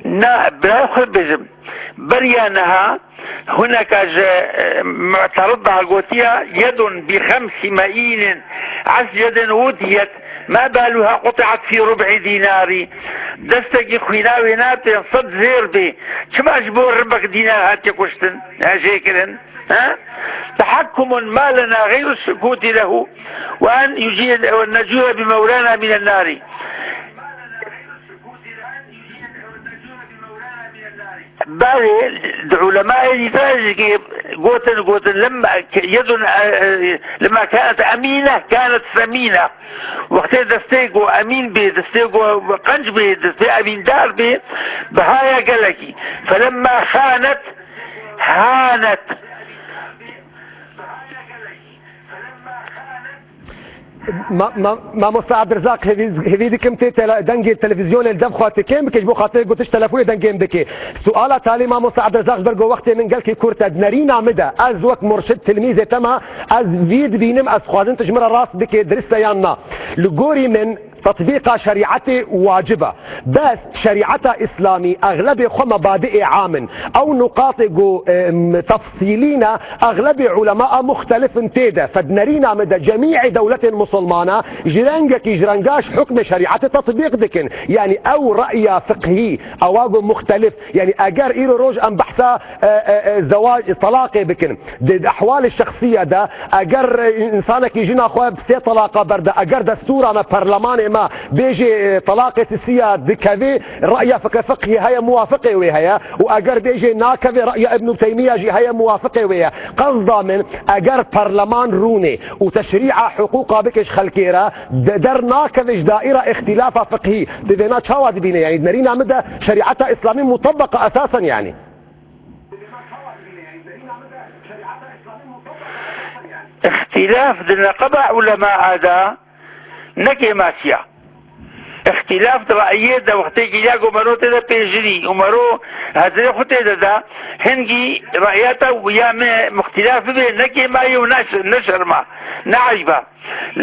Na, bira xwe bêjim. Beriya niha huneka ji, e, mu'terida gotiye, يد بخمس مئين عسجد وديت، ما بالها قطعت في ربع دينار. Destekî xwîna wê ne pênc sed zêr bê. Çima ji bo ribek dînar hatiye kuştin, hejê kirin? Ha? تحكم ما لنا غير السكوت له وأن يجير، وأن نجور بمولانا من النار. Belê, di ulemayê dîsa jî gotin, gotin, لما ك-، يد، e, e, لما كانت أمينة كانت ثمينة. Wextê destê ku emîn bê, destê ku qenc bê, destê emîndar bê, bihaya gelekî. فلما خانت هانت. Ma-, ma-, Mamosta Abdirzak, hêvî, hêvî dikim tê tele-, dengê televîzyonê li dev xwe tê kêm bike, ji bo xatirê gotiş telefonê dengê min dike. Suala talî Mamosta Abdirzak, ji ber ku wextê min gelkî kurt e, di nerîna min de, ez wek murşid tilmîzê te me, ez vî dibînim, ez xwazim tu ji min re rast bike, dirist e yan na. Li gorî min, Tetbîqa şerîetê wacib e. Bes şerîeta îslamî exlebê xwe mebadiê am in. Ew nuqatê ku, em, tefsîlî ne, exlebê ulema muxtelif in tê de. Fed nerîna min de cemîê dewletên musulmana ji rengekî ji renga ji hukmê şerîetê tetbîq dikin. Yanî ew re'ya fiqhî, ewa ku muxtelif. Yanî eger îro roj em behsa, e, e, e, zewac, telaqê bikin. Di, di ehwalê şexsiye de, eger, e, insanekî jina xwe bi sê telaqa berde, eger destûra me, perlemanê me bêjê, e, telaqê sisiya dikevê, re'ya fikr fiqhî heye, muwafiqê wê heye û eger bêjê nakevê, re'ya Ibn Teymiya jî heye, muwafiqê wê ye. Qesda min, eger perleman rûnê û teşrî'a hiqûqa bike ji xelkê re, de-, dernakeve ji daîra îxtîlafa fiqhî. Di vêna çawa dibîne? Yanî di nerîna min de şerîeta îslamî mutebeq e esasen yanî. Îxtîlaf di neqeba ulemaa de ne kêmasî ya. Îxtîlaf di reyê de wextê gîya ku mero tê de pêşirî û mero hezirê xwe tê de da, hingî reya te û ya me muxtîlaf bibe, ne kêmayî û ne ş-, ne şerma, ne eyb e.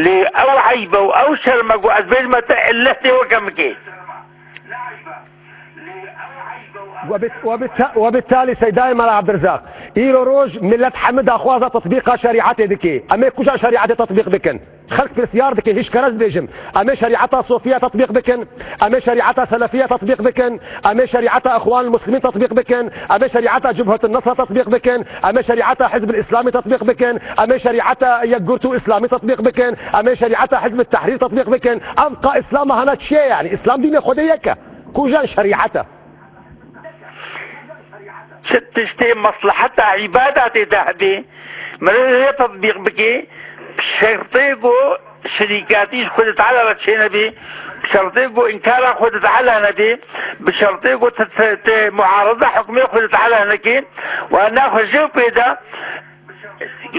Lê ew eyb e û ew şerm e ku ez bêjime te illetê weke min kê. Webit-, webita-, webitalî Seydayê Mela Ebdirzaq, îro roj milet hemî daxwaza tetbîqa şerîetê dike. Em ê kuja şerîetê tetbîq bikin? Xelk pirsyar dike, hişkere ez dibêjim. Em ê şerîeta sofiya tetbîq bikin? Em ê şerîeta selefiya tetbîq bikin? Em ê şerîeta Ixwanul Muslimîn tetbîq bikin? Em ê şerîeta Cibhetun Nusra tetbîq bikin? Em ê şerîeta Hizbul Îslamî tetbîq bikin? Em ê şerîeta Yekgirtû Îslamî tetbîq bikin? Em ê şerîeta Hizbut Tehrîr tetbîq bikin? Ev qa Îslama hana çi ye yanî? Îslam dînê Xwedê yek e. Kujan şerîet e? Çi tiştê mesleheta îbadatê de hebe, merivê wê tetbîq bike, bi şertê ku şirîkatî ji Xwedê Teala re çênebe, bi şertê ku înkara Xwedê Teala nebe, bi şertê ku te, te, te muareza hukmê Xwedê Teala neke, û naxwe jê pê de,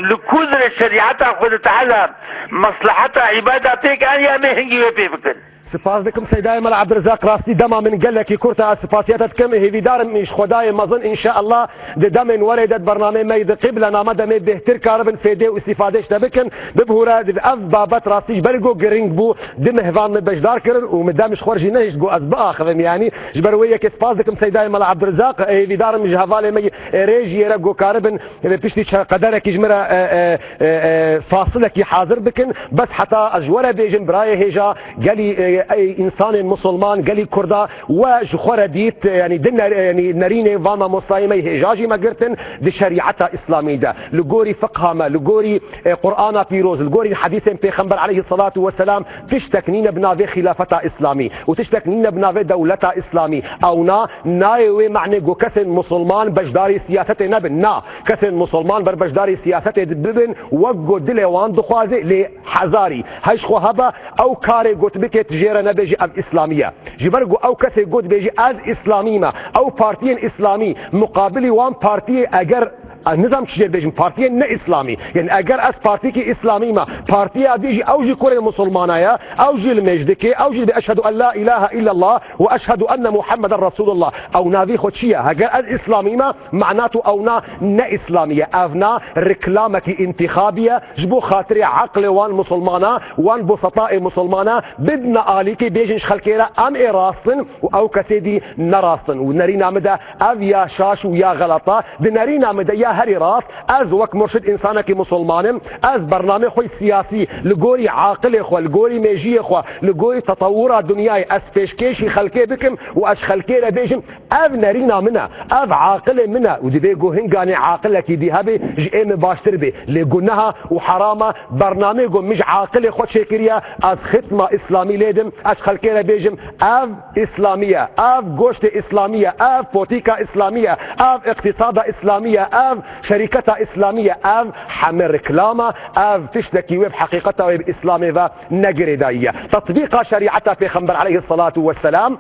li ku dirê şerîeta Xwedê Teala mesleheta îbada pêk aniye, em ê hingî wê pê bikin. Spas dikim Seydayê Mela Ebdirizaq, rastî dema min gelekî kurt e, ez spasiyê te dikim. Hêvîdar im ji Xwedayê mezin, înşeallah di demên werê de di bernameyê me yê di Qîblename de me bêhtir karibin fêdê û îstîfadê ji te bikin. Bibihûre, ev babet rastî ji ber ku giring bû, du mêhvan min beşdar kirin û min dem ji xwe re jî nehişt ku ez biaxivim, yanî ji ber wê yekê spas dikim Seydayê Mela Ebdirizaq. Hêvîdar im ji hevalê me yê rêjiyê re ku karibin Ê piştî çend qederekî ji min re, e, e, e, e, fasilekî hazir bikin. Bes heta ez ji we re bêjim, birayê hêja, gelî, e, ey, însanên misilman, gelî kurda, we ji xwe re dît, e, yanî di ner-, e, yanî nerînê van mamostayê me hêja jî me girtin di şerîeta îslamî de. Li gorî fiqha me, li gorî, e, Qur'ana pîroz, li gorî hedîsên Pêxember aleyhisselatu vesselam, tiştek nîne bi navê xîlafeta îslamî û tiştek nîne bi navê dewleta îslamî. Ewna nayê wê mehnê ku kesên misilman beşdarî siyasetê nebin. Na, kesên misilman ber beşdarî siyasetê di-, bibin, wek ku dilê wan dixwaze, lê hezarî hej xwe hebe, ew karê ku tu bikê, tu jê re nebêjî ev îslamî ye. Ji ber ku ew kesê ku dibêjî ez îslamî me, ew partiyên îslamî muqabilî wan partiyê eger, ez nizam çi jê bêjim, partiyên ne îslamî. Yanî eger ez partîkî îslamî me, partiya dî jî ew jî kurê misilmana ye, ew jî li mêj dikê, ew jî dibê eşhedû en la îlahe îllallah û eşhedû enne Muhammeden Resûlullah. Ew navî xwe çi ye? Heger ez îslamî me, manatû ewna ne îslamî ye. Evna riklamekî întîxabî ye. Ji bo xatirê eqlê wan misilmana, wan bosetaê misilmana, bidine alîkê, bêjin ji xelkê re em ê rast in û ew kesê dî ne rast in. Û nerîna min de ev ya şaş û ya xeleta, di nerîna min de ya herî rast, ez wek murşid însanekî misilman im, ez bernamê xwe siyasî li gorî aqilê xwe, li gorî mêjiyê xwe, li gorî tetewura dinyayê ez pêşkêşî xelkê bikim û ez ji xelkê re bêjim, ev nerîna min e, ev aqilê min e û divê ku hinganê aqilekî dî hebe ji ê min baştir bê. Lê guneha û herama bernamê ku min ji aqilê xwe çêkiriye, ez xitma îslamî lê dim, ez xelkê re bêjim, ev îslamî ye, ev goştê îslamî ye, ev potîka îslamî ye, ev îqtîsada îslamî ye, ev şerîketa îslamî ye, ev heme riklam e, ev tiştekî wê bi heqîqeta wê bi îslamê ve ne girêdayî ye. Tetbîqa şerîeta Pêxember aleyhisselatu vesselam,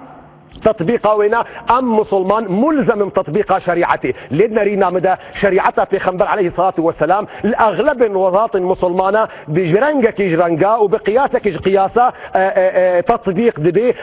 tetbîqa wêna, em misilman mulzem in bi tetbîqa şerîetê. Lê nerîna min de şerîeta Pêxember aleyhisselatu vesselam li exlebên welatên misilmana bi ji rengekî ji renga û bi qiyasekî ji qiyasa, e, e, e, tetbîq dibe. E,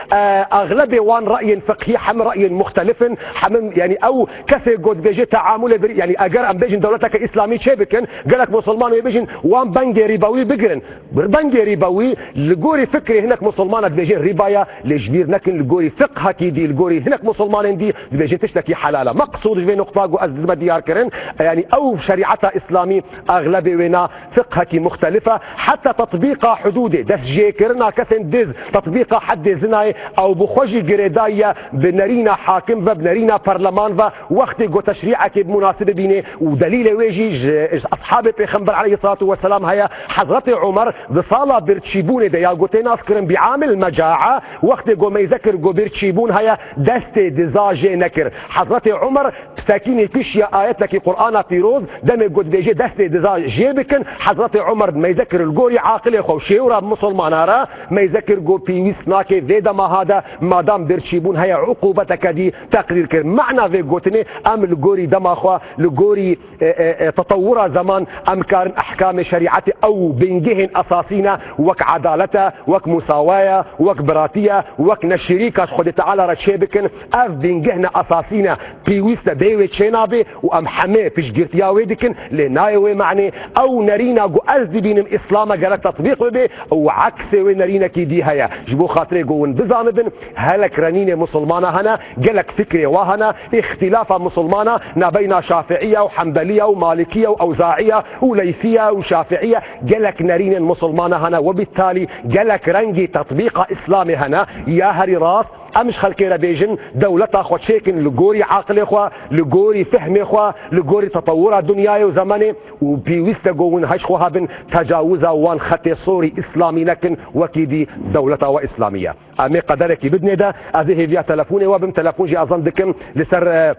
exlebê wan reyên fiqhî hem reyên muxtelif in, hem, yanî ew kesê ku dibêje teamulê bir, yanî eger em bêjin dewleteke îslamî çê bikin, gelek misilman wê bêjin wan bengê rîbawî bigirin. Bir bengê rîbawî li gorî fikrê hinek misilmana dibêje rîba ye, lê ji bîr nekin li gorî fiqhekî dî, li gorî hinek misilmanên dî dibêje tiştekî helal e. Meqsûd ji vê nuqta ku ez dizme diyar kirin, yanî ew şerîeta îslamî exlebê wêna fiqhekî muxtelif e. Heta tetbîqa hudûdê, destjêkirina kesên diz, tetbîqa heddê zinayê, ew bi xwe jî girêdayî ye bi nerîna hakim ve, bi nerîna perleman ve, wextê ku teşrîekê bi munasib bibîne û delîlê wê jî ji, ji eshabê Pêxember aleyhisselatu vesselam heye. Hezretê Umer di sala birçîbûnê de ya ku tê nas kirin bi amil mecae, wextê ku meyze kir ku birçîbûn heye, destê diza jê nekir. Hezretê Umer bi sekînê kişiye ayetekî Qur'ana pîroz, demê ku dibêje destê diza jê bikin, Hezretê Umer meyze kir li gorî aqilê xwe û şêwra misilmana re, meyze kir ku pêwîst nake vê dema ha de, madam birçîbûn heye, uqûbeteke dî teqdîr kir. Mana vê gotinê, em li gorî dema xwe, li gorî, e, e, e, tetewura zeman, em karin ehkamê şerîetê ew bingehên esasî ne, wek edalet e, wek musawa ye, wek biratî ye, wek neşîrîka ji Xwedê Teala re çê bikin. Ev bingehne esasî ne. Pêwîst e bê wê çênabê û em hemê piştgirtiya wê dikin, lê nayê wê manê ew nerîna ku ez dibînim Îslam e gerek tetbîq bibe û eksê wê nerînekî dî heye. Ji bo xatirê ku hûn bizanibin, helek renînê misilmana hene, gelek fikrê wa hene, îxtîlafa misilmana nabeyna Şafiiye û Hembeliye û Malikiye û Ewzaiye û Leysiye û Şafiiye, gelek nerînên misilmana hene. Webîtalî gelek rengî tetbîqa Îslamê hene, ya herî rast, Em ji xelkê re bêjin, dewleta xwe çêkin li gorî aqilê xwe, li gorî fehmê xwe, li gorî tetewura dinyayê û zemanê û pêwîst e ku hûn hej xwe hebin, tecawiza wan xetê sorî îslamî nekin, wekî dî dewleta we îslamî ye. Em ê qederekî bidinê de, ez ê hêviya telefonê we bim, telefon jî ezan dikim li ser, e,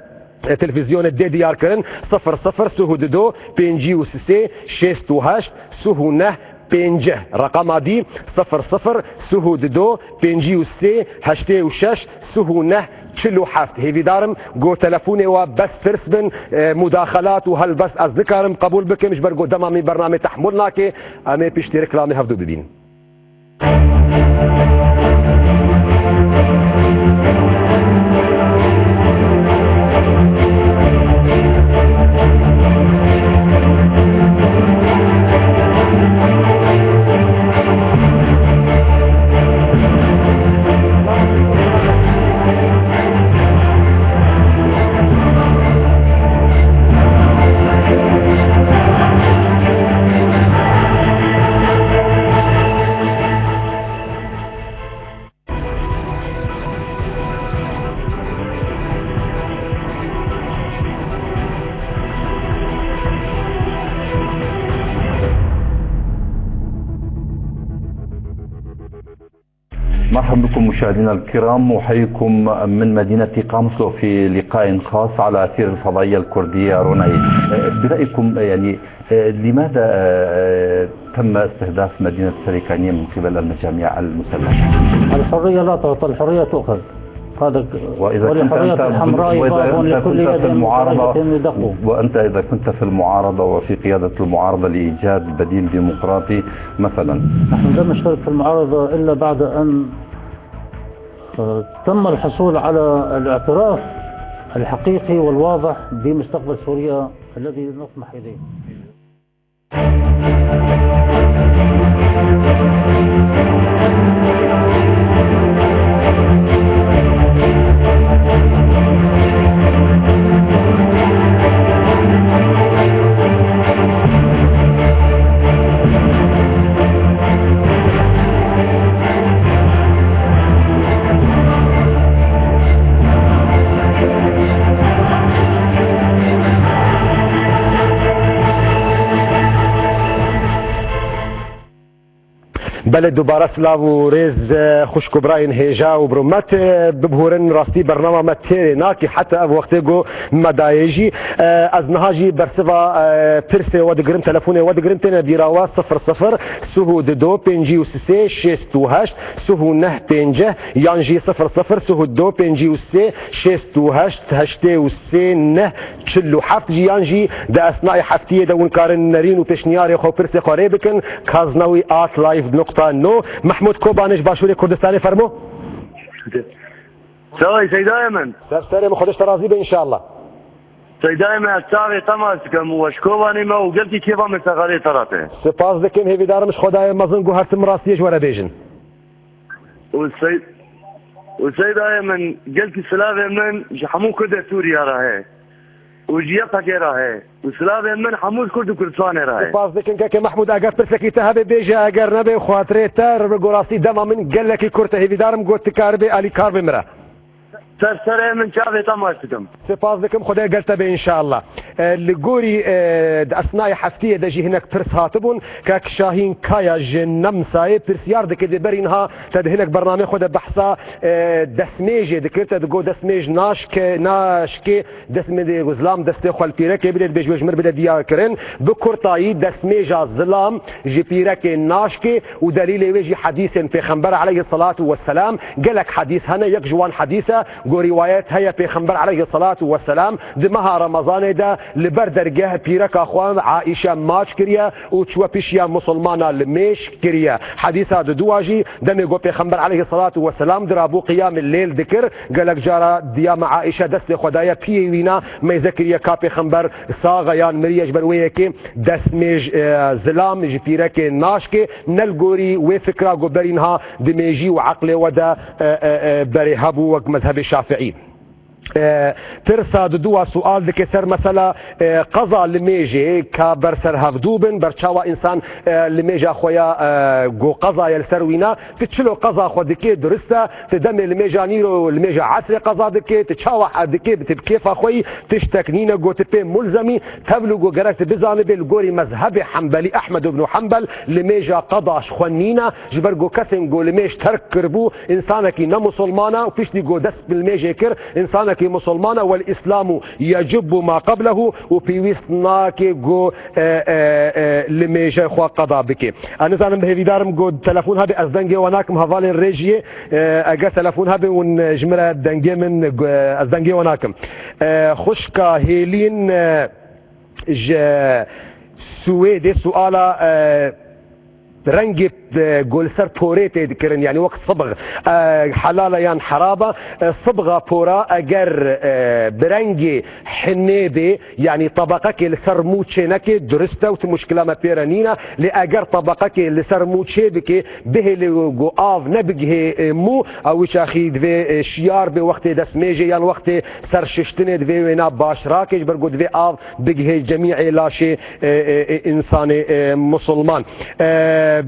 e, televîzyonê dê diyar kirin, sifir sifir suhu dido pêncî û sê şêst û heşt suhu neh pêncî. Reqama dî sifir sifir suhu dido pêncî û sê heştê û şeş suhu neh çil û heft. Hêvîdarim ku telefonê we bes pirs bin, e, mudaxelat û helbest ez nikarim qebûl bikim, ji ber ku dema min bernamê tehmûl nake. Em ê piştî reklamê hevdû bibînin. مرحبا بكم مشاهدينا الكرام، أحييكم من مدينة قاموسلو في لقاء خاص على أثير الفضائية الكردية روناي. برأيكم، يعني، لماذا تم استهداف مدينة سريكانية من قبل المجاميع المسلحة؟ الحرية لا تعطى، الحرية تؤخذ. هذا ك-، وإذا كنت ولحرية أنت، الحمراء وإذا باب أنت لكل كنت يد في المعارضة، متطرفة يدق. وأنت إذا كنت في المعارضة وفي قيادة المعارضة لإيجاد بديل ديمقراطي مثلًا. نحن لم نشترك في المعارضة إلا بعد أن، آه، تم الحصول على الاعتراف الحقيقي والواضح بمستقبل سوريا الذي نطمح إليه. Belê, dubare silav û rêz, e, xwişk û birayên hêja û birûmet, e, bibihûrin rastî bernama me têrê nakî heta ev wextê ku me dayê jî. E, ez niha jî bersiva, e, pirsê we digirim, telefonê we digirim, têne bîra we sifir sifir, sih û du, pêncî û sê, şêst û heşt, sih û neh, pêncî, yan jî sifir sifir, sih û du, pêncî û sê, şêst û heşt, heştê û sê, neh, çil û heft jî, yan jî di esnayê heftiyê de hûn karin nerîn û pêşniyarê xwe û pirsê xwe rê bikin, kaznawî at live nokta no. Mehmûd Kobanê ji Başûrê Kurdistanê, fermo. Sawê Seydayê min. Ser serê min, Xwedê ji te razî be înşallah. Seydayê min, ez çavê te maç dikim û ez ji Kobanê me û gelkî kêfa min sexerê te re tê. Spas dikim, hêvîdarim ji Xwedayê mezin ku her tim rastiyê ji we re bêjin. Û sey-, û Seydayê min, gelkî silavê min ji hemû Kurdê Sûriya re heye û ji Y P G re heye û silavê min hemû ji Kurd û Kurdistanê re heye. Spas dikim keke Mehmûd, eger pirsekî te hebe bêje, eger nebe xatirê te, rastî dema min gelekî kurt e, hêvîdarim got tu karibê alîkar bê min re. Ser serê min, çavê te maç dikim. Spas dikim, Xwedê gel te be înşallah. E, li gorî, e, di esnayê heftiyê de jî hinek pirs hatibûn. Kak Şahîn Kaya ji Nemsayê pirsyar dike, dê berî niha te di hinek bernamê xwe de behsa, e, destmêjê dikir. Te digot destmêj naşke, naşkê, destmêjê zilam destê xwe li pîrekê bide, dibêj wê ji mir bide diya kirin. Bi kurtayî destmêja zilam ji pîrekê naşkê û delîlê wê jî hedîsên Pêxember aleyhisselatu vesselam. Gelek hedîs hene, yek ji wan hedîs e, ku rîwayet heye Pêxember aleyhisselatu vesselam di meha Remezanê de li ber dergeh pîreka xwe Aîşe maç kiriye û çûye pişiya musulmana li mêj kiriye. Hedîsa didûa jî demê ku Pêxember aleyhisselatu vesselam dirabû qiyamê lêl dikir, gelek cara diya me Aîşe destê xwe daye piyê wîna, meyze kiriye ka Pêxember sax e yan miriye, ji ber wê yekê destmêj, e, zilam ji pîrekê naşkê, ne li gorî wê fikra ku berî niha di mêjî û eqlê we de, e, e, e, berê hebû wek mezhebê Şafiî. E, pirsa didûa sual dike ser mesela, e, qeza li mêjê ka ber ser hevdû bin, ber çawa însan, e, li mêja xwe ya, e, ku qeza ye li ser wîna, tu çilo qeza xwe dike, durist e, tu demê li mêja nîro, li mêja esrê qeza dike, tu çawa dike, tu bi kêfa xwe yî, tiştek nîne ku tu pê mulzem î, tevlû ku gerek tu bizanibê li gorî mezhebê Hembelî, Ehmed ibn Hembel, li mêja qeda ji xwe nîne, ji ber ku kesên ku li mêj terk kiribû, însanekî ne musulman e û piştî ku dest bi li mêjê kir, însanekî musulman e, wel Îslamu yecubbu ma qablehu û pêwîst nake ku, e, e, e, li mêje xwe qeda bike. Ez nizanim, hêvîdarim ku telefon hebe, ez dengê we nakim hevalên rêjiyê, e, eger telefon hebe hûn ji min re dengê min, e, ez dengê we nakim. E, xwişka Hêlîn, e, ji Swêdê suala, e, rengê, e, ku li ser porê tê dikirin, yanî wek sibx, e, helal e yan herab e, e, sibxa pora eger, e, bi rengê hinê bê, yanî tebeqekê li ser mû çê neke, durist e û tu muşkila me pê re nîne, lê eger tebeqekê li ser mû çê bike, bihêle ku av nebigihê, e, mû, ew wî çaxî divê, e, şiyar bê wextê destmêjê yan wextê ser şiştinê, divê wêna baş rake, ji ber ku divê av bigihê cemîê laşê, e, e, e, însanê, e, musulman. E,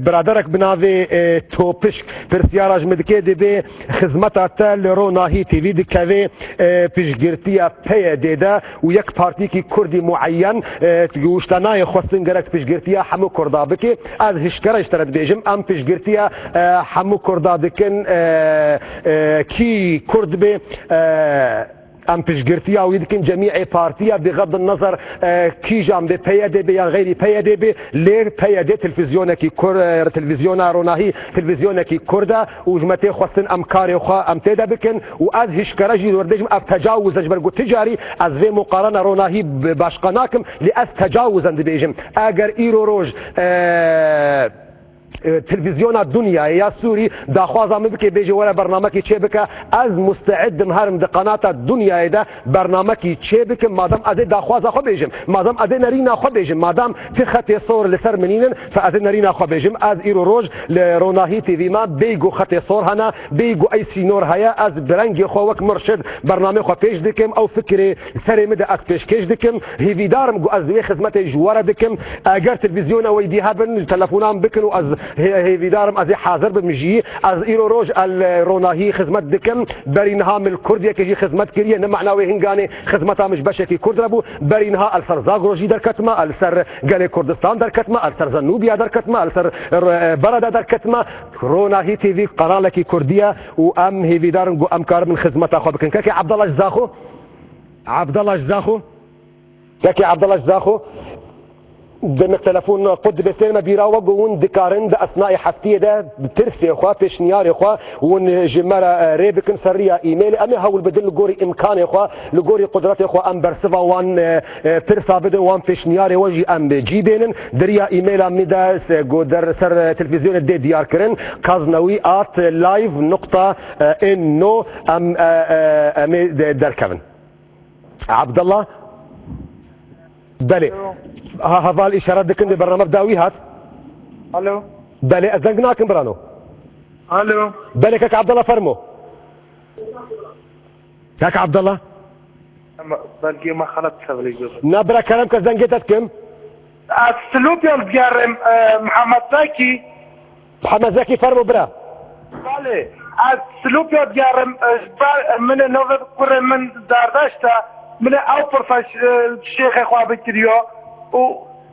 biraderek Bi navê, e, Topişk pirsyara ji min dike, dibê xizmeta te li Ronahî T V dikeve, e, piştgirtiya P Y D de û yek partiyekî Kurdî mueyen, e, û ji te nayê xwestin gerek piştgirtiya hemû Kurda bike. Ez hişkere ji te re dibêjim, em piştgirtiya, e, hemû Kurda dikin, e, e, kî Kurd be, e, Em piştgirtiya wî dikin cemîê partiya, bixedin nezer, e, kîjan be, P Y D be yan xeyrî P Y D be, lê P Y D televîzyonekî Kur-, e, televîzyona Ronahî televîzyonekî Kurd e û ji me tê xwestin em karê xwe em tê de bikin û ez hişkere jî li wir dibêjim, ev tecawuz e, ji ber ku ti carî ez vê muqarene Ronahî bi başqa nakim, lê ez tecawuz em dibêjim. Eger îro roj, e, e, televîzyona Dinyayê ya Sûrî daxwaza min bike, bêje were bernamekî çê bike, ez musteid im herim di qanata Dinyayê de bernamekî çê bikim, madem ez ê daxwaza xwe bêjim, madem ez ê nerîna xwe bêjim, madem ti xetê sor li ser min nînin, fe ez ê nerîna xwe bêjim. Ez îro roj li Ronahî T V me bêyî ku xetê sor hene, bêyî ku ey sînor heye, ez bi rengê xwe wek murşid bernamê xwe pêş dikim, ew fikirê serê min de ez pêşkêş dikim. Hêvîdar im ku ez wê xizmetê ji we re dikim. Eger televîzyona weydî hebin, telefonan bikin û ez hê-, hêvîdar im ez ê hazir bim jî. Ez îro roj el Ronahî xizmet dikim. Berî niha min li Kurdiyekê jî xizmet kiriye. Ne mana wê hinganê xizmeta min ji beşekî Kurd re bû. Berî niha el ser Zagro jî derketime, el ser gelê Kurdistan derketime, el ser Zenûbiya derketime, el ser, e, Berede derketime. Ronahî T V qanalekî Kurdî ye û em hêvîdar in ku em karibin xizmeta xwe bikin. Kekê Abdallah ji Zaxo. Abdallah ji Zaxo. Kekê Abdallah ji Zaxo. Demek telefon qut dibe, sêr me bîra we ku hûn dikarin di esnayê heftiyê de bi tirsê xwe, pêşniyarê xwe hûn ji me re, e, rê bikin ser riya e-mailê. Em ê hewl bidin li gorî îmkanê xwe, li gorî qudretê xwe em bersiva wan, e, e, pirsa bidin, wan pêşniyarê we jî em bi cî bênin. Di riya e-maila min de se-, ku der ser, e, televîzyonê dê diyar kirin, kaznewî at live nokta in no em, e, e, em ê de-, derkevin. Abdullah? Belê. Alo. Ha, heval îşaret dikin, dê bername bi dawî hat. Alo. Belê, ez deng nakim birano. Alo. Belê, kek Abdullah, fermo. Kek Abdullah. Ama belki ma xelet sevilê gör. Na bira, kerem ke, ez dengê te dikim. Ez Silopya digerim, e, Mihemed Zekî. Mihemed Zekî, fermo bira. Belê, ez Silopya digerim, e, ji ber, e, min ê navê kurê min Zerdeşt e, min ê ew pirsa, e, şêxê xwe bikiriyo û,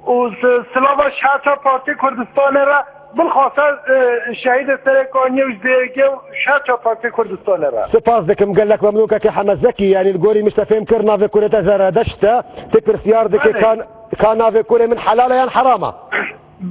û s-, silava ji her çar partiyê Kurdistanê re, bilxaser, e, şehîdê Serê Kaniyê û ji B Y G û ji her çar partiyê Kurdistanê re. Spas dikim, gelek memnûn kekê Hemed Zekî, yanî li gorî min ji te fêm kir, navê kurê te Zerdeşt e, tu pirsyar dike Belê. ka, ka navê kurê min helal e yan heram e?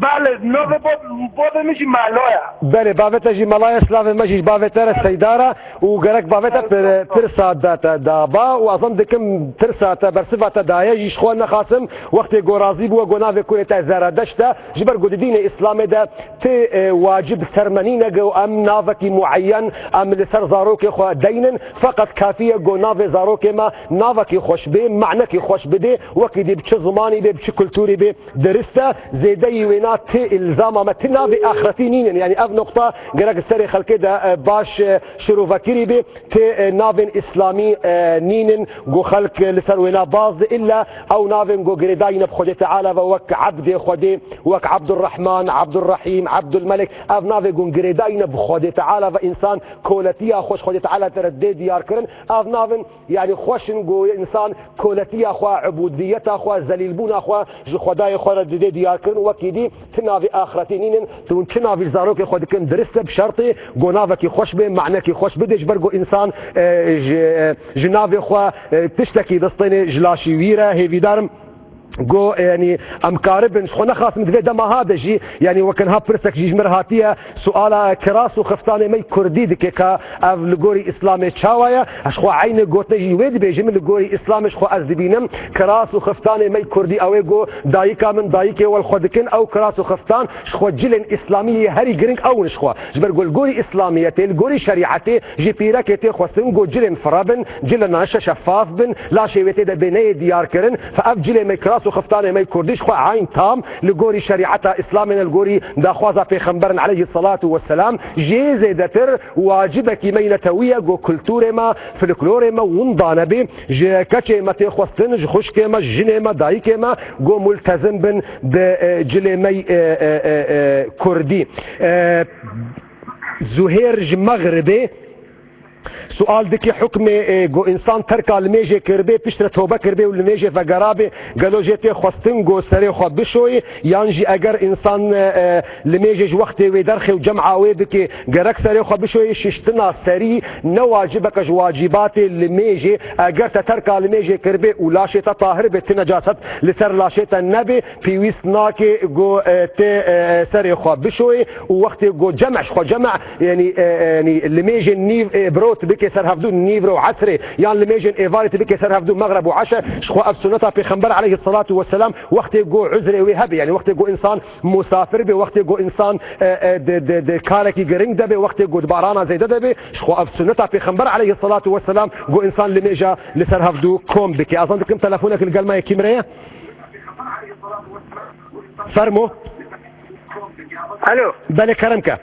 Belê, navê ba-, bavê min jî Melo ye. Belê, bavê te jî Melo ye, silavê me jî ji bavê te re Seydar e û gerek bavê te pir-, pirsa da te da ba û ez zan dikim pirsa te, bersiva te daye jî, ji xwe nexasim, wextê ku razî bû, we got navê kurê te Zerdeşt e, ji ber ku di dînê Îslamê de ti, e, wacib ser me nîne ku em navekî mueyen em li ser zarokê xwe deynin, feqet kafî ye ku navê zarokê me navekî xweş bê, manekî xweş bidê, wekî dî bi çi zimanî bê, bi çi kulturî bê, Dirist e, zêdeyî wêna ti îlzama me, ti navê axretî nînin. Yanî ev noqta gerek li serê xelkê de, e, baş, e, şirovekirî bê. Ti, e, navên îslamî, e, nînin, ku xelk, e, li ser wêna baz di. Îlla ew navên ku girêdayî ne bi Xwedê Teala ve, wek Ebdê Xwedê, wek Abdurrahman, Abdurrahîm, Abdulmelik. Ev navê ku girêdayî ne bi Xwedê Teala ve, însan koletiya xwe ji Xwedê Teala te re dê diyar kirin. Ev navin Yanî xweş in ku însan koletiya xwe, ubûdiyeta xwe, zelîlbûna xwe ji Xwedayê xwe re didê diyar kirin, wekî dî ti navê axretî nînin, tu hûn çi navî zarokê xwe dikin, dirist e, bi şertê ku navekî xweş bê, manekî xweş bidê, ji ber ku însan, e, ji, e, ji navê xwe, e, tiştekî distênê ji laşî wî re, hêvîdar im. Go, yanî, em karibin, ji xwe nexasim di vê dema ha de jî, yanî, weke niha pirsek jî ji min re hatiye, suala kiras û xiftanê me yî kurdî dike ka ev li gorî Îslamê çawa ye? Ez ji xwe eynê gotinê jî wê dibêjim, li gorî Îslamê ji xwe ez dibînim, kiras û xiftanê me yî kurdî ew ê go dayika min, dayikê we li xwe dikin, ew kiras û xiftan ji xwe cilên Îslamî yê herî giring ew in ji xwe. Ji ber ku li gorî Îslamiyetê, li gorî şerîetê, ji pîrekê tê xwestin ku cilên fire bin, cilên naşe şefaf bin, laşê wê tê de bê neyê diyar kirin. Fe ev cilê me kiras û xiftanê me kurdî ji xwe eyn tam li gorî şerîeta Îslamê ne, li gorî daxwaza Pêxemberin aleyhî selatu weselam jê zêdetir wacibekî me netewî ye ku kulturê me, folklorê me winda nebe. Ji keçê me tê xwestin, ji xwişkê me, ji jinê me, dayikê me ku multezim bin bi, e, cilê me, e, e, e, e, kurdî. E, Zuhêr ji Mexribê sual dike, hukmê, e, ku însan terka limêjê kiribê, piştre tobe kiribê û limêjê vegerabe, gelo jê tê xwestin ku serê xwe bişoyê, yan jî eger însan, e, e, limêjê ji wextê wê derxê û cem'a wê bike, gerek serê xwe bişoyê? Şiştina serî ne wacibek e ji wacîbatê limêjê. Eger te terka limêjê kiribê û laşê te tahir be, ti necaset li ser laşê te nebe, pêwîst nake ku, e, tê, e, serê xwe bişoyê û wextê ku cem' ji xwe cem', yanî, e, e, yanî limêjên nîv, e, birot bike ser hevdû nîvro esrê, yan limêjên êvarê tu bike ser hevdû mexreb û eşe, ji xwe ev sunneta Pêxember aleyhî selatu weselam, wextê ku uzrê wê hebe, yanî wextê ku însan musafir be, wextê ku însan, e, e, di, di, di karekî giring de be, wextê ku di barana zêde de be, ji xwe ev sunneta Pêxember aleyhî selatu weselam ku însan limêja li ser hevdû kom bike. Ez zan dikim telefonek li gel me ye, kî mire ye? Fermo. Alo. Belê, kerem ke.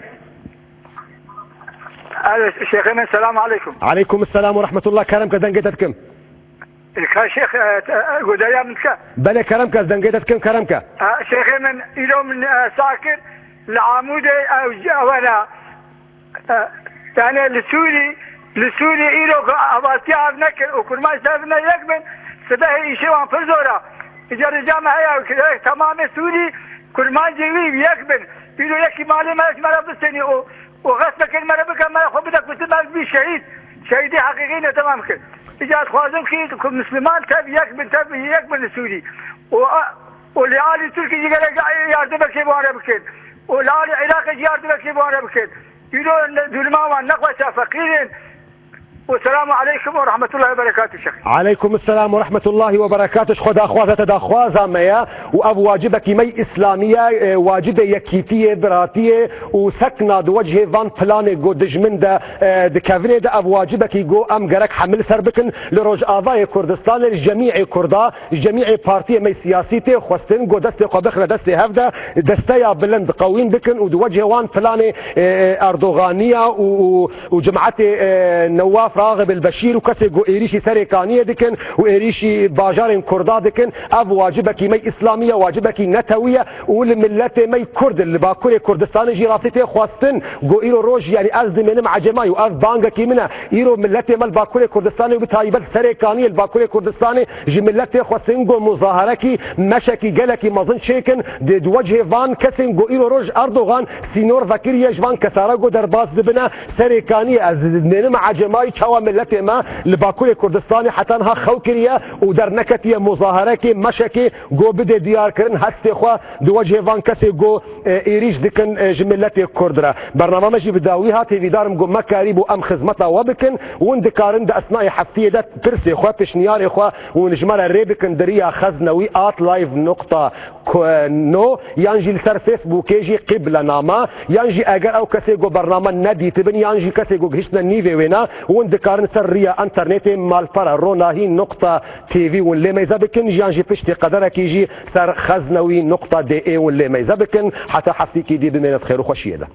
Alo, şêxê min, selamu aleykum. Aleykum selam û rehmetullah, kerem ke, dengê te dikim. Ka şêx, e, e, godariya min dike? Belê, kerem ke, ez dengê te dikim, kerem ke. E, şêxê min, îro min, e, sar kir, li Amûdê, ew, ew ne, e, yani li Sûrî, li Sûrî îro ku avatiya ev nekir û kurmanc ser ne yek bin, sibehê îşê wan pir zor e. Îcar îcar me heye, temamê Sûrî kurmancê wî yek bin. Îro yekî malê me ji me re bistenî û, û xestekên me re bike, me re xwe bide kutin, me bî şehîd. Şehîdê heqîqî ne temam kir. Îcar dixwazim ki, ku Misliman tev yek bin, tev yek bin li Sûrî. Û, û li alî Tirkî jî gerek yardimekê bi wan re bikin. Û li alî Iraqê jî yardimekê bi wan re bikin. Îro dûrima wan ne xweş e, feqîr in. Wesselamu aleykum ve rahmetullahi ve berekatuhu, şêx. Aleykum selam ve rahmetullahi ve berekatuhu. Xwe daxwaza te daxwaza me ye û ev wacibekî me îslamî ye, e, wacibê yekîtiyê, biratiyê û sekna di wecihê van planê ku dijmin de, e, dikevine de ev wacibekî ku em gerek hemil ser bikin li Rojavayê Kurdistanê, li cemîê Kurda, cemîê partiyê me siyasî tê xwestin ku destê xwe bixine destê hev de, desteya bilind qewîn bikin û di wecihê wan planê, e, e, Erdoganiya û, û, û cimetê, e, Newaf Raxib el Beşîr û kesê ku êrîşî Serêkaniyê dikin û êrîşî bajarên Kurda dikin, ev wacibekî me îslamî ye, wacibekî netewî ye û li miletê me Kurd li Bakurê Kurdistanê jî rastî tê xwestin ku îro roj, yanî ez dimênim ecema û ev bangekî min e. Îro miletê me li Bakurê Kurdistanê û bi taybet Serêkaniyê li Bakurê Kurdistanê ji miletê xwestin ku muzaherekî, meşekî gelekî mezin çêkin di, di wecihê van kesên ku îro roj Erdogan sînor vekiriye ji van kesara ku derbas dibine Serêkaniyê. Ez nênim ecemay çawa miletê me li Bakurê Kurdistanê heta niha xew kiriye û derneketiye muzaherekê, meşekê ku bidê diyarkirin hestê xwe di wecihê van kesê ku, e, êrîş dikin, e, ji miletê Kurd re. Bernama me jî bi dawî hat, hêvîdar im ku me karîbû em xizmeta we bikin. Hûn dikarin di esnayê heftiyê de pirsê xwe, pişniyarê xwe hûn ji me re rê bikin di riya xeznewî at live nokta no, yan jî li ser Facebookê jî Qiblename, yan jî eger ew kesê ku bername nedîtibin, yan jî kesê ku gihiştine nîvê wêne, hûn dikarin ser riya enternetê malpera ronahî nokta T V hûn lê meyze bikin, yan jî piştî qederekî jî ser xeznewî nokta D E hûn lê meyze bikin. Heta heftîkî dî bimêne di xêr û xweşiyê de.